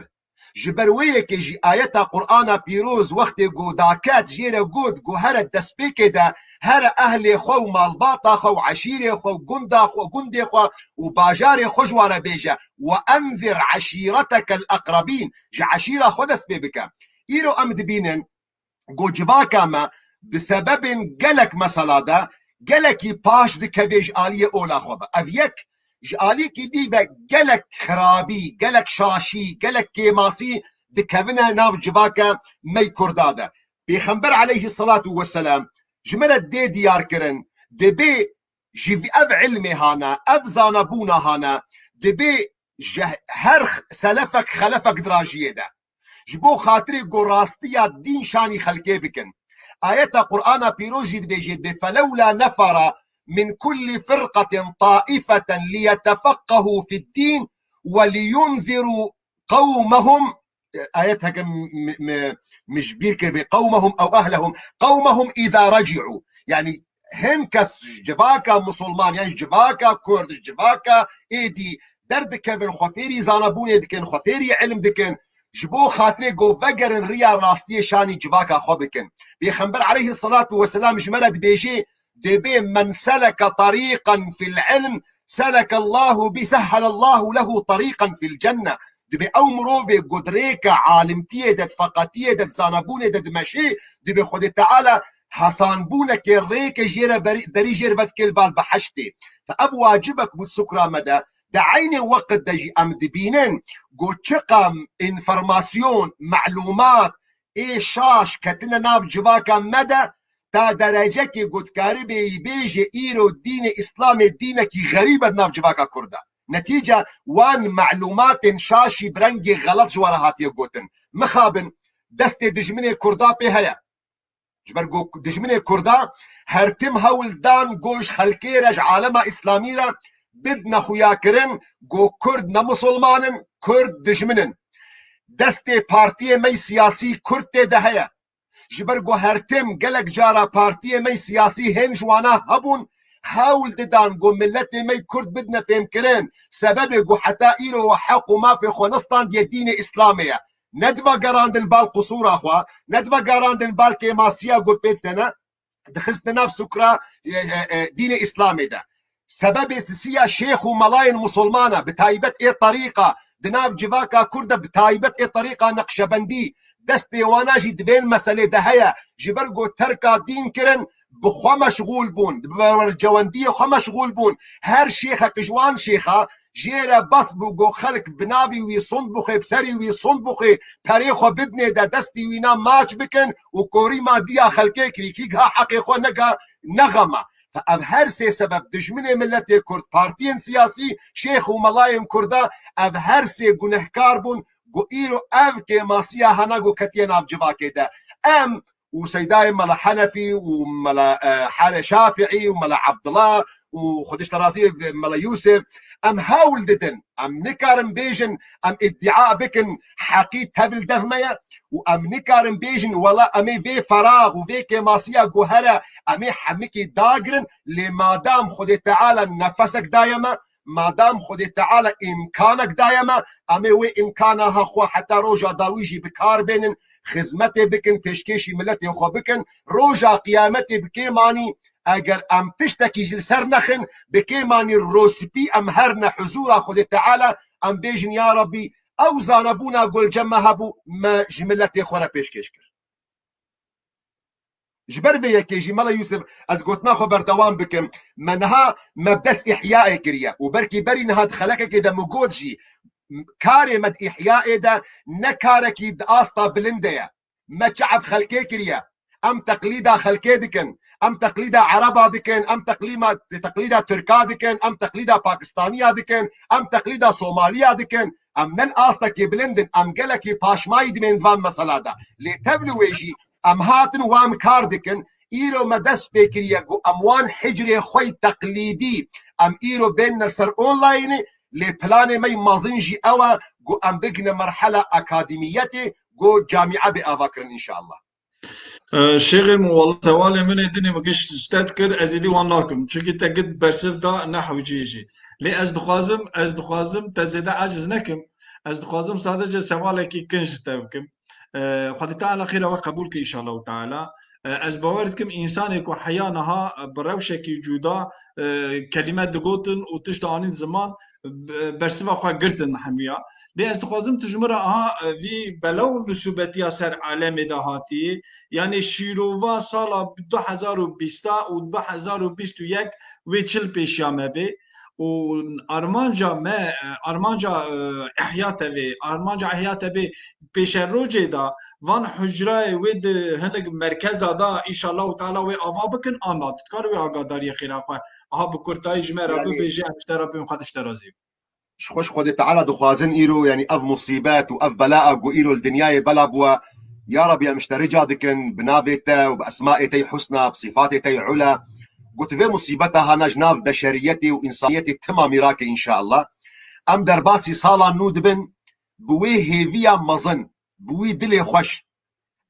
Ji ber wê yekê jî ayeta Qur'ana Pîroz wextê ku daket jê re got, ku here destpêkê de here ehlê xwe û malbata xwe û eşîrê xwe û gunda xwe, gundê xwe û bajarê xwe ji wan re bêje, "Ve enzir eşîretekel eqrebîn", ji eşîra xwe dest pê bike. Îro em dibînin, ku civaka me bi sebebên gelek mesela de gelekî paş dikeve ji aliyê ola xwe ve. Ev yek, ji aliyekî dî ve gelek xirabî, gelek şaşî, gelek kêmasî dikevine nav civaka me yê Kurda de. Pêxember aleyhisselatu vesselam ji me re dê diyar kirin, dibê ji vî ev ilmê hane, ev zanebûna hane, dibê ji her selefek xelefek dirajiyê de. Ji bo xatirê ku rastiya dîn şanî xelkê bikin. Ayeta Qur'ana Pîroz jî dibêje, dibê, "Felewla nefera min kulli firqatin taifeten liyetefekkehu fi'd-din ve liyunziru qewmehum", e, ayet heke mi, mi, mi ji bîr kir bê, "qewmehum ew ehlehum, qewmehum îza reci'u." Yani hin kes civaka musulman, yani civaka Kurd, civaka êdî derdikevin, xwe fêrî zanebûnê dikin, xwe fêrî ilim dikin, ji bo xatirê ku vegerin riya rastiyê şanî civaka xwe bikin. Pêxember aleyhisselatu vesselam ji me re dibêje, dibê, "Men seleke tarîqan fil ilm, seleke Allahu bi, sehhelallahu lehu tarîqan fil cenne." Dibê ew mirovê ku di rêka alimtiyê de, di feqetiyê de, di zanebûnê de dimeşê, dibê Xwedê Teala hesanbûnekê, rêkê jê re berî, derî jê re vedikê li bal behiştê. Fe ev wacibek bû di sukra me de. Di eynê weqt de jî em dibînin ku çiqa înformasyon, melûmat, ê şaş ketine nav civaka me de, ta derecekê ku dikaribê bêjê îro dînê Îslamê dînekî xerîb e di nav civaka Kurd de. Netîce wan melûmatên şaşî bi rengê xelet ji we re hatiye gotin. Mixabin, destê dijminê Kurda pê heye. Ji ber ku dijminê Kurda her tim hewl dan ku ji xelkê re, ji alema Îslamî re bidine xuyakirin ku Kurd ne misilman in, Kurd dijmin in. Destê partiyê me yê siyasî Kurd tê de heye. Ji ber ku her tim gelek cara partiyê me yê siyasî hên ji wana hebûn, hewl didan ku miletê me yê Kurd bidine fêmkirin. Sebebê ku heta îro heq û mafê xwe nestandiye dînê Îslamê ye. Ne divegerandin bal qusûra xwe, ne divegerandin bal kêmasiya ku pê tene, dixistine nav sukra, e, e, e, dînê Îslamê de. Sebebê sisiya şêx û melayên musulmana, bi taybet ê terîqa, di nav civaka Kurd de, bi taybet ê terîqa Neqşebendî, destê wana jî di vên meselê de heye. Ji ber ku terka dîn kirin, bi xwe meşxûl bûn, bi bercewendiyê xwe meşxûl bûn. Her şêxek ji wan şêxa jê re bes bû ku xelk bi navî wî sund bixwe, bi serî wî sund bixwe, perê xwe bidinê de, destî wîna maç bikin û korî madiya xelkê kirî. Kî giha heqê xwe nega, nexema. Fe ev her sê sebeb, dijminê miletê Kurd, partiyên siyasî, şêx û melayên Kurda, ev her sê gunehkar bûn ku îro ev kêmasiya hena ku ketiye nav civakê de. Em û seydayê Mela Henefî û Mela, e, Hale Şafiî û Mela Abdullah û Xwedê ji te razî be Mela Yûsif, em hewl didin. Em nikarin bêjin, em îdîa bikin heqî tevil dev me ye û em nikarin bêjin, wela em ê vê ferax û vê kêmasiya guhere em ê hemikî dagirin, lê madam Xwedê Teala nefesek daye me, madam Xwedê Teala îmkanek daye me, em ê wê îmkana ha xwe heta roja dawî jî bi kar bênin, xizmetê bikin, pêşkêşî miletê xwe bikin. Roja qiyametê bi kêm anî, eger em tiştekî ji li ser nexin, bi kêm anî rosipî em herine huzûra Xwedê Teala, em bêjin, ya Rabbî, ew zanebûna gulcem me hebû, me ji miletê xwe re pêşkêş kir. Ji ber vê yekê jî, Mela Yûsif, ez gotina xwe berdewam bikim. Me niha me bi dest îhyayê kiriye û belkî berî niha di xelekekê de min got jî, karê me di îhyayê de ne karekî di asta bilind de ye. Me çi ef xelkê kiriye. Em teqlîda xelkê dikin. Em teqlîda Ereba dikin. Em teqlîma, teqlîda Tirka dikin. Em teqlîda Pakistaniya dikin. Em teqlîda Somaliya dikin. Em ne li astekê bilind in, em gelekî paşmayî dimên di van mesela de. Lê tevlî wê jî em hatin û em kar dikin. Îro me dest pê kiriye ku em wan hicrê xwe yî teqlîdî, em îro bênine ser onlaynê, lê planê me yî mezin jî ew e ku em bigihine merhela akademiyetê, ku camîe bê avakirin înşallah. Ee, Şêxê min, wala tewalê min ê dinê min giş ji te dikir, ez êdî wan nakim. Çunkî te git bersiv da, ne hewceyê jî. Lê ez dixwazim, ez dixwazim te zêde aciz nekim. Ez dixwazim sadece sewalekî kin ji te bikim. Ee, Xwedê Teala xêra we qebûl ke înşallahu Teala. Ee, ez bawer dikim, însanê ku heya niha, e, bi rewşekî cuda, e, kelîme digotin û tişt anîn ziman, be-, bersiva xwe girtin hemiya. Lê ez dixwazim tu ji min re aha, e, vî bela û musîbetiya ser alemê de hatiyê, yanî şîrova sala du hezar û bîst û du hezar û bîst û yek wê çi li pêşiya me bê û armanca me, e, armanca, e, Ihya T V, armanca Ihya T V pêşerojê de van hucrayê wê di hinek merkeza de, înşallahu Teala, wê ava bikin an na? Tu dikare wê agadariyê xêra xwe aha bi kurtayî ji me re bibêje, em ji te re bibin, Xwedê ji te razî. Ji xwe ji Xwedê Teala dixwazin îro, yanî ev musîbet û ev belaa ku îro li dinyayê bela bûwe, ya Rebî, em ji te rica dikin, bi navê te û bi esmaê te yî husna, bi sîfatê te yî ula, ku tu vê musîbeta hana ji nav beşeriyetê û însaniyetê tima mîrake înşallah. Em derbasî sala nû dibin, bi wê hêviya mezin, bi wî dilê xweş.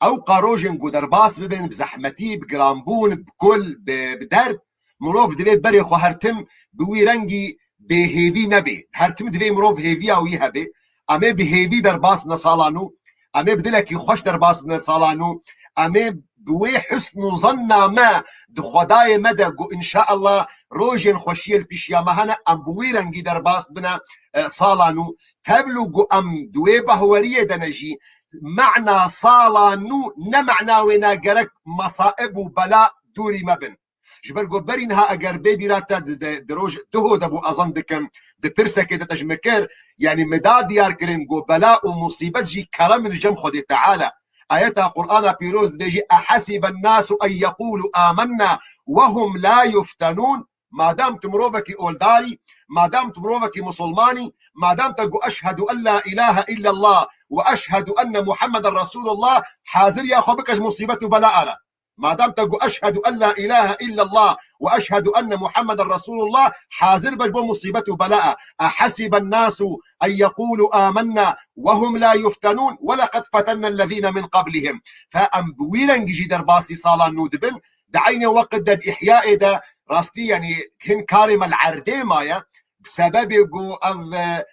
Ewqa rojên ku derbas bibin, bi zehmetî, bi giranbûn, bi kul, bi, bi derd, mirov divê berê xwe her tim bi wî rengî bêhêvî nebê. Her tim divê mirov hêviya wî hebe. Em ê bi hêvî derbas bine sala nû. Em ê bi dilekî xweş derbas bine sala nû. Em ê bi wê husn û zanna me di Xwedayê me de ku înşaallah rojên xweşiyê li pêşiya me hene, em bi wî rengî derbas bine, e, sala nû. Tevlî ku em di wê bahweriyê de ne jî, mena sala nû ne mena wê ne gerek mesaib û bela dûrî me bin. Ji ber ku berî niha eger bê bîra te di, di, di roj duho de bû ezan dikim, di pirsekê de te ji min kir, yanî min da diyar kirin ku bela û musîbet jî kerem in li cem Xwedê Teala. Ayeta Qur'ana Pîroz dibêjî, "Ehesiben nasu en yekulu amenna ve hum la yuftenun." Madam tu mirovekî oldarî, madam tu mirovekî musulmanî, madam te got, "Eşhedû en la ilahe illallah ve eşhedû enne Muhammeden Resulullah", hazir ya xwe bike ji musîbet û bela re. Madam te got, "Eşhedû en la ilahe illallah ve eşhedû enne Muhammeden Resulullah", hazir be ji bo musîbet û bela. "Ehesiben nasu en yekulu amenna ve hum la yuftenun ve leqed fetennellezîne min qablihim." Fe em bi wî rengî jî derbasî sala nû dibin. Di eynê weqt de di Îhyayê de rastî, yanî hin karê me li erdê maye, bi sebebê ku ev, e,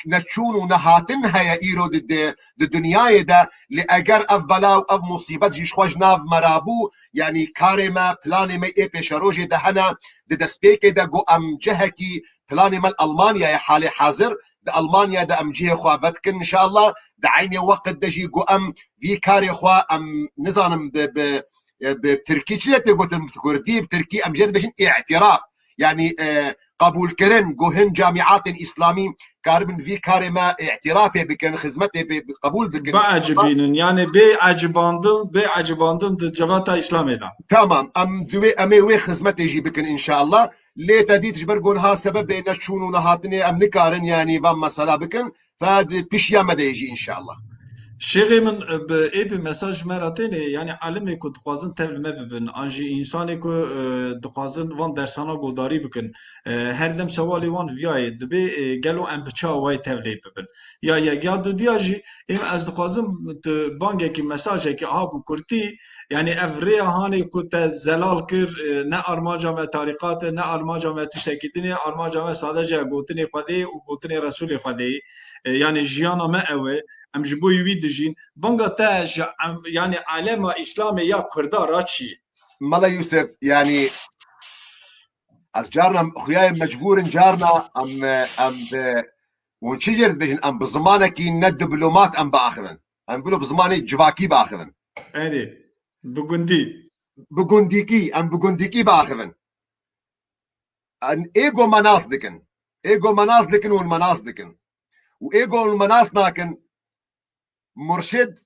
neçûn û nehatin heye îro di, di, di dinyayê de, lê eger ev bela û ev musîbet jî ji xwe ji nav me rabû, yanî karê me, planê me ê pêşerojê de hene, di destpêkê de ku em cihekî, planê me li Almanyayê halê hazir, di Almanya de em cihê xwe vedikin înşallah, di eynê weqt de jî ku em vî karê xwe em nizanim bi, bi, e, bi tirkî çi tê gotin, bi kurdî, bi tirkî em jê dibêjin îtiraf. Yanî, e, qebûlkirin, ku hin camîatên îslamî karibin vî karê me îtirafê bikin, xizmetê bi, bi qebûl bikin. Biecibînin, yanî bê ecibandin, bê ecibandin di civata îslamê de. Tamam, em divê, em ê wê xizmetê jî bikin înşallah. Lê te dît ji ber ku niha sebebê neçûn û nehatinê em nikarin, yanî van mesela bikin. Fe di pişiya me de yê jî înşallah. Şêxê min, bi ê bi mesaj ji me re tênê, yanî alimê ku dixwazin tev li me bibin, an jî însanê ku, e, dixwazin van dersana godarî bikin, e, her dem sewalê wan viyayê dibê, e, gelo em bi çi awayî tev lê bibin? Ya yek, ya dudiya jî, êm ez dixwazim tu bangekî, mesajekî aha bi kurtî, yanî ev rêya hanê ku te zelal kir, e, ne armanca me tarîqat e, ne armanca me tiştekî din e, armanca me sadece gotinê Xwedê û gotinê Resûlê Xwedê ye. E, yanî jiyana me ew e, em ji bo wî dijîn. Banga te ji em, yanî alema Îslamê ya Kurda ra çi ye? Mela Yûsef, yanî ez carna xuya ye mecbûr in, carna em, em bi, hûn çi jê re dibêjin, em bi zimanekî ne diplomat em biaxivin. Em bilo bi zimanê civakî biaxivin. Erê, bi gundî. Bi gundîkî, em bi gundîkî biaxivin. Em ê ku me nas dikin. Ê ku me nas dikin û me nas dikin. Û ê ku me nas nakin, murşid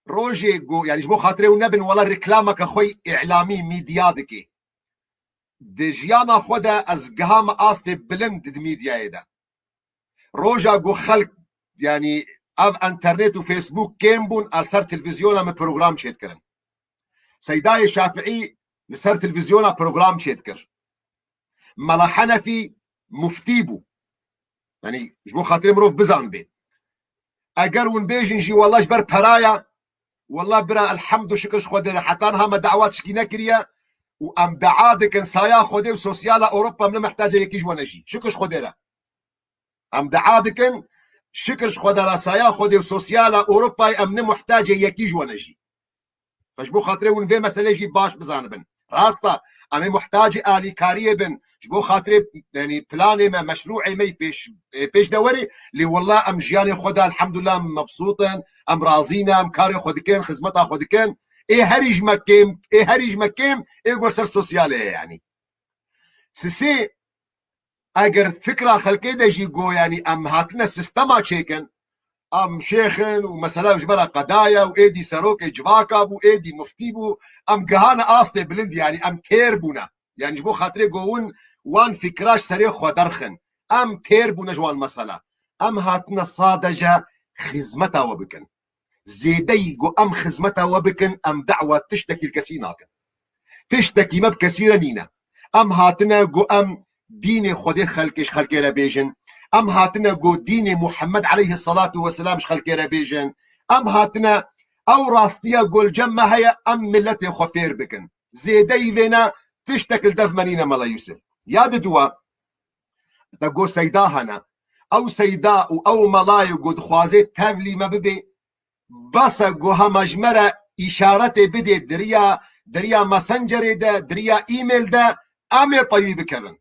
rojê ku, yanî ji bo xatirê hûn nebin, wela reklameke xwe îlamî, mîdya dike. Di jiyana xwe de ez gihame astê bilind di mîdyayê de. Roja ku xelk, yanî ev enternet û Facebook kêm bûn, li ser televîzyona min program çêdikirin. Seydayê Şafiî li ser televîzyona program çêdikir. Mela Henefî muftî bû. Yanî ji bo xatirê mirov bizanibê. Eger hûn bêjin jî wela ji ber peraya, wela bira elhemd û şikir ji Xwedê re heta niha me dawa tişkî nekiriye û em dua dikin saya Xwedê û sosyala Ewropa em ne mihtacê yekî ji we ne jî. Şikir ji Xwedê re. Em dua dikin, şikir ji Xwedê re saya Xwedê û sosyala Ewropayê em ne muhtacê yekî ji we ne jî. Fe ji bo xatirê hûn vê meselê jî baş bizanibin. Rast e, em ê muhtacê alîkariyê bin. Ji bo xatirê, yanî planê me, meşrûê me yî pêş, ê, pêş de werê, lê wela em jiyanê xwe de elhamdulillah em mebsût in, em razî ne, em karê xwe dikin, xizmeta xwe dikin. Ê herî ji me kêm, ê herî ji me kêm, ê gor ser sosyalê ye yanî. Sisê, eger fikra xelkê de jî go, yanî em hatine sistema çêkin, em şêx in û mesela ji me re qeda ye û êdî serokê civaka bû, êdî muftî bû, em gihane astê bilind, yanî em têr bûne. Yanî ji bo xatirê go hûn wan fikra ji serê xwe derxin. Em têr bûne ji wan mesela. Em hatine sadece xizmeta we bikin. Zêdeyî ku em xizmeta we bikin, em da'wa tiştekî li kesî nakin. Tiştekî me bi kesî re nîne. Em hatine ku em dînê Xwedê xelkê ji xelkê re bêjin. Em hatine ku dînê Muhammed aleyhisselatu vesselam ji xelkê re bêjin. Em hatine ew rastiya ku li cem me heye, em miletê xwe fêr bikin. Zêdeyî vêne tiştek li dev me nîne Mela Yusuf. Ya diduwa, te got Seyda hene. Ew Seyda û ew melayê ku dixwaze tevlî me bibe, bes e ku hema ji me re îşaretê bidê di riya, di riya Messengerê de, di riya e-mail de, em ê pey wî bikevin.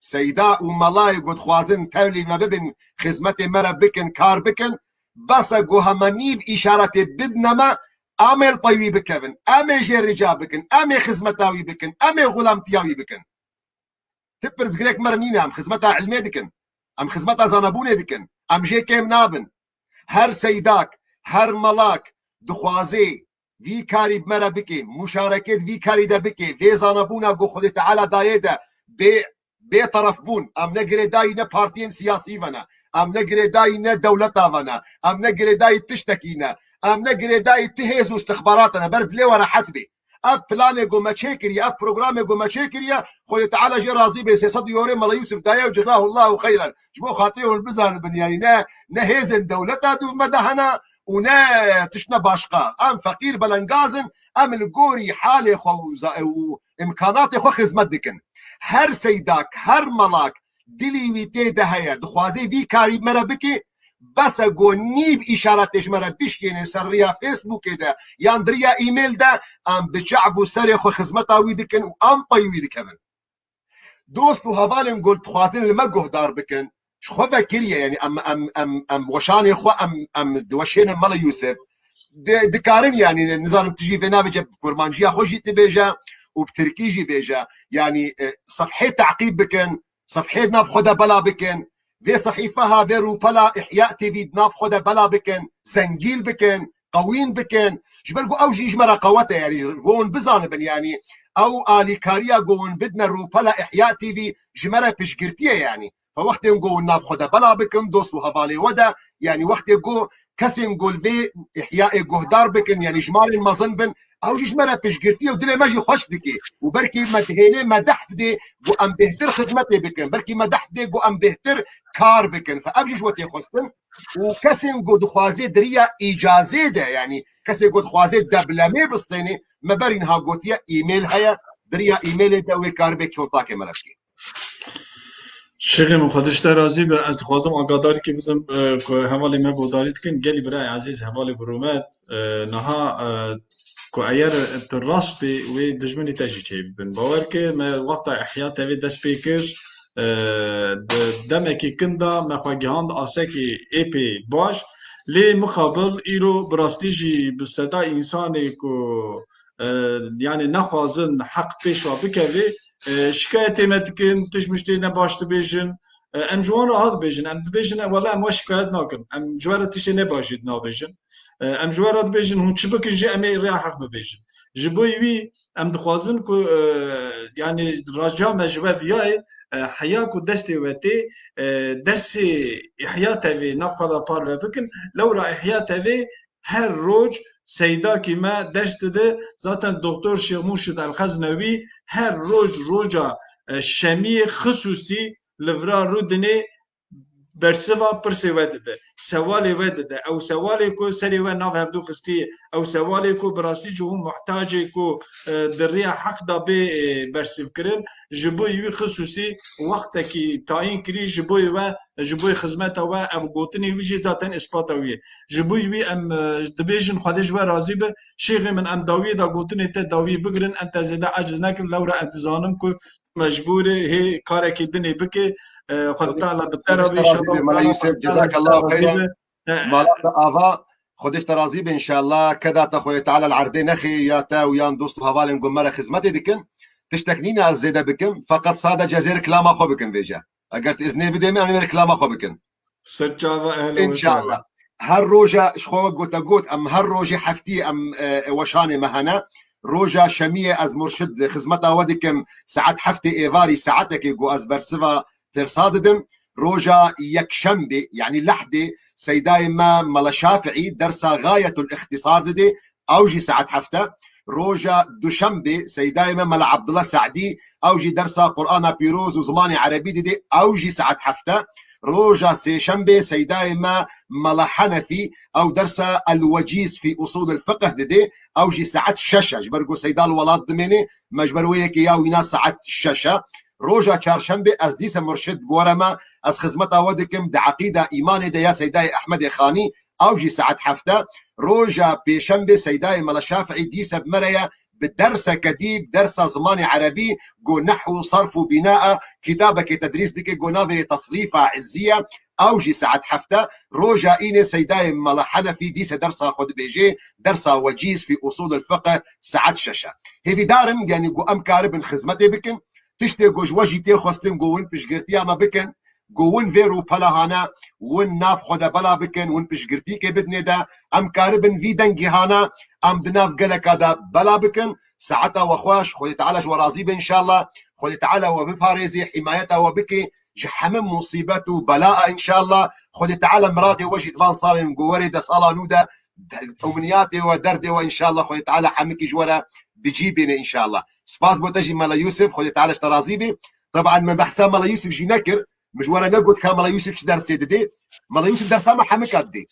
Seyda û melayê ku dixwazin tevlî me bibin, xizmetê me re bikin, kar bikin, bes e ku hema nîv îşaretê bidine me, em ê li pey wî bikevin, em ê jê rica bikin, em ê xizmeta wî bikin, em ê xulamtiya wî bikin. Ti pirsgirêk me re nîne, em xizmeta ilmê dikin, em xizmeta zanebûnê dikin, em jê kêm nabin. Her seydak, her melak dixwazê vî karî bi me re bike, muşarekê di vî karî de bike, vê zanebûna ku Xwedê Teala dayê de bê, bê teref bûn. Em ne girêdayî ne partiyên siyasî ve ne, em ne girêdayî ne dewleta ve ne, em ne girêdayî tiştekî ne, em ne girêdayî ti hêz û istixbarata ne, ber dilê we rehet bê. Ev planê ku me çêkiriye, ev programê ku me çêkiriye, Xwedê Teala jê razî bê, sê sed euro Mela Yusuf daye û cezahullahu xeyran. Ji bo xatirê hûn bizanibin, yanî ne, ne hêzên dewleta dûv me de hene û ne tiştine başqa. Em feqîr belengaz in, em li gorî halê xwe û za-, û îmkanatê xwe xizmet dikin. Her seydak, her melak dilî wî tê de heye, dixwaze vî karî me re bike, bes e ku nîv îşaretê ji me re bişkêne ser riya Facebookê de yan di riya e-mail de, em bi çav û serê xwe xizmeta wî dikin û em pey wî dikevin. Dost û hevalên ku dixwazin li me guhdar bikin, ji xwe vekiriye, yanî em, em, em, em weşanê xwe em, em diweşênin Mela Yusuf. Di-, dikarin, yanî nizanim tu jî vê navê ce bi kurmanciya xwe jî tu bêje û bi tirkî jî bêje. Yanî, e, sefhê teqîb bikin, sefhê di nav xwe de bela bikin. Vê sehîfeha, vê rûpela Ihya T V di nav xwe de bela bikin, zengîl bikin, qewîn bikin. Ji ber ku ew jî ji me re qewet e, yanî ku hûn bizanibin, yanî ew alîkariya ku hûn bidine rûpela Ihya T V ji me re piştgirtî ye, yanî. Fe wextên ku hûn nav xwe de bela bikin, dost û hevalê we de, yanî wextê ku kesên ku li vê Ihyayê guhdar bikin, yanî jimarên mezin bin, ew jî ji me re piştgirtî ye û dilê me jî xweş dike. Û belkî me dihêlê me deh bidê ku em bêhtir xizmetê bikin, belkî me deh bidê ku em bêhtir kar bikin. Fe ev jî ji we tê xwestin. Û kesên ku dixwaze di riya îcazê de, yanî kesê ku dixwaze deblemê bistênê, me berî niha gotiye e-mail heye, di riya e-mailê de wê kar bê kontakê me re bike. Şêxê min, Xwedê ji te razî be. Ez dixwazim agadarîkê bidim, e, ku hevalê me guhdarî dikin. Gelî birayê ezîz, hevalê bi rûmet, e, niha, e, ku eyer tu rast bî, wê dijminî te jî çêbibin. Bawer ke me wexta Ihya T V dest pê kir, e, di demekî kin de me xwe gihand asekî êpê baş. Lê mixabil îro bi rastî jî bi seda însanê ku, e, yanî nexwazin heq pêş ve bikeve, e, şikayetê me dikin, tişt miştê ne baş dibêjin. E, em ji wan re ha dibêjin. Em dibêjin, e, wele em we şikayet nakin. Em ji we re tiştê ne baş jî nabêjin. E, em ji we re dibêjin, hûn çi bikin jî, em ê rêya heq bibêjin. Ji bo wî em dixwazin ku, e, yanî raja me ji we viya ye, e, heya ku destê we tê, e, dersê Îhya T V'ê nav xwe de parve bikin. Lewra Îhya T V'ê her roj seydakî me ders dide. Zaten Doktor Şêx Murşid El-Xeznewî her roj roja, e, şemiyê xisûsî li vira Rûdinê bersiva pirsê we dide, sewalê we dide. Ew sewalê ku serê we nav hevdû xistiye, ew sewalê ku bi rastî jî hûn muhtacê ku, e, di riya heq de bê, e, bersivkirin, ji bo wî xisûsî wextekî tayîn kirî ji bo we, ji bo xizmeta we, ev gotinê wî jî zaten îspata wî ye. Ji bo wî em, e, dibêjin Xwedê ji we razî be, şêxê min em dawiyê de gotinê te dawiyê bigirin, em te zêde eciz nekin, lewra ez dizanim ku mecbûr e hê karekî dinê bike. E, Xwedê Teala bi te re be, Xwedê te razî be, Mela Yûsef, cezakallahu xeyran. Mala te ava, Xwedê ji te razî be înşallah. Keda te Xwedê Teala li erdê nexê, ya te û yan dost û hevalên ku me re xizmetê dikin. Tiştek nîne ez zêde bikim, feqet sadece zêr kilama xwe bikim vêce. Eger tu iznê bidê me, em ê kilama xwe bikin. Ser çava, ehlen we sehlen. Înşallah. Her roja, ji xwe wek gote got, em her rojê heftiyê em, e, e, weşanê me hene. Roja şemiyê ez murşid xizmeta we dikim, saet heftê êvarî, saetekê ku ez bersiva dersa didim. Roja yekşembê, yanî lehdê, seydayê me Mela Şafiî dersa Gayetul Îxtisar didê, ew jî saet heft e. Roja duşembê seydayê me Mela Abdullah Se'dî, ew jî dersa Qur'ana Pîroz û zimanê Erebî didê, ew jî saet heft e. Roja sêşembê seydayê me Mela Henefî, ew dersa El-Wecîz fî Usûl el-Fiqh didê, ew jî saet şeş e. Ji ber ku seyda li welat dimêne, me ji ber wê yekê ya wîna saet şeş e. Roja çarşembê ez dîse murşid bi we re me, ez xizmeta we dikim di eqîda îmanê de ya seydayê Ehmedê Xanî, ew jî saet heft e. Roja pêşembê seydayê Mela Şafiî dîse bi me re ye, bi derseke dî, bi dersa zimanê erebî, go nehw û sarf û bîna e, kitabekê tedrîs dike, go navê yê Tasrîfa Îzzî ye, ew jî saet heft e. Roja înê seydayê Mela Henefî dîse dersa xwe dibêje, dersa Wecîz fî Usûl el-Fiqh, saet şeş e. Hêvîdar im, yanî ku em karibin xizmetê bikin, tiştê ku ji we jî tê xwestin ku hûn piştgirtiya me bikin, ku hûn vê rûpela hane, hûn nav xwe de bela bikin, hûn piştgirtîkê bidinê de, em karibin vî dengî hane, em di nav geleka de bela bikin. Saeta we xweş, Xwedê Teala ji we razî be înşallah. Xwedê Teala we biparêzê, hîmayeta we bike ji hemî musîbet û bela înşallah. Xwedê Teala miradê we jî di van salên ku werê de sala nû de, umniyatê we, derdê we înşallah Xwedê Teala hemikî ji we re bi cî bîne înşallah. Spas bo te jî Mela Yûsif, Xwedê Teala ji te razî be. Teban me behsa Mela Yûsif jî nekir. Min ji we re negot ka Mela Yûsif çi dersê didê. Mela Yûsif dersa me hemika didê.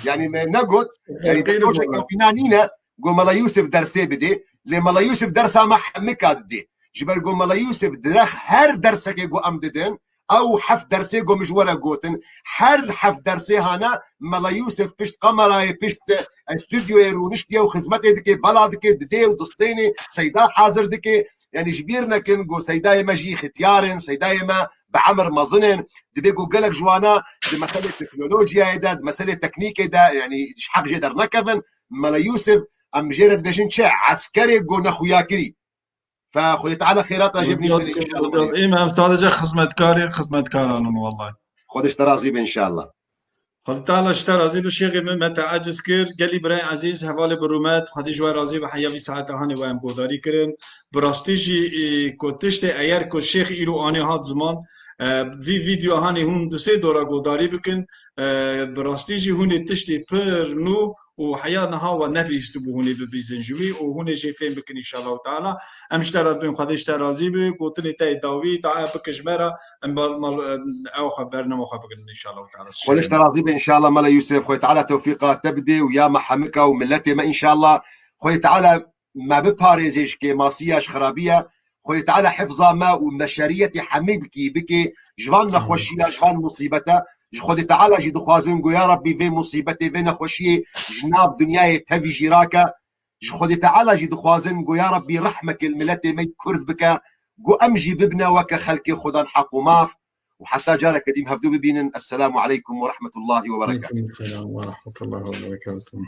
Yanî me negot, yanî Qîr projeke bûne. Wîna nîne, go Mela Yûsif dersê bidê. Lê Mela Yûsif dersa me hemika didê. Ji ber go Mela Yûsif dirêx her dersekê go em didin, ew heft dersê go min ji we re gotin. Her heft dersê hane, Mela Yûsif pişt kamerayê, pişt, e, stûdyoyê rûniştiye û xizmetê dike, bela dike, didê û distênê, seyda hazir dike. Yanî ji bîr nekin ku seydayê me jî xitiyar in, seydayê me bi emir mezin in. Dibê ku gelek ji wana di meselê teknolojiyayê de, di meselê teknîkê de, yanî ji heq jê dernekevin. Mela Yûsif, em jê re dibêjin çi? Eskerê ku nexuyakirî. Fe Xwedê Teala xêrata jê binivîsîne înşallah. Êm em sadece xizmetkarê xizmetkaran in wellahî. Xwedê ji te razî be înşallah. Xwedê Teala ji te razî be şêxê min, me te eciz kir. Gelî birayê ezîz, hevalê bi rûmet, Xwedê ji we razî be, heya vî saeta hanê we em guhdarî kirin. Bi rastî jî, e, ku tiştê eger ku şêx îro anê hat ziman, e, vî vîdeo hanê hûn du sê dora guhdarî bikin. E, bi rastî jî hûn ê tiştê pir nû û heya niha we nebihîstibû hûn ê bibîzin ji wî û hûn ê jê fêm bikin înşallahu teala. Em ji te re dibin, Xwedê ji te razî be. Gotinê te yê dawî, dua bike ji me re, em mal, mal, ew xwe bernama xwe bigirin înşallahu teala. Xwedê ji te razî be înşallah Mela Yûsif. Xwedê Teala tewfîqa te bidê û ya me hemika û miletê me înşallah. Xwedê Teala me biparêzê ji kêmasiya, ji xirabiya. Xwedê Teala hifza me û beşeriyetê hemî bikî, bikê ji van nexweşiya, ji van musîbete. Ji Xwedê Teala jî dixwazin ku ya Rabbî vê musîbetê, vê nexweşiyê ji nav dinyayê tevî jî rake. Ji Xwedê Teala jî dixwazin ku ya Rabbî rehmekê li miletê me Kurd bike, ku em jî bibine weke xelkê Xudan heq û maf. Û heta careke dî em hevdû bibînin. Esselamu aleykum ve rahmetullahi ve berekatuhu. Aleyküm selam ve rahmetullahi ve berekatuhu.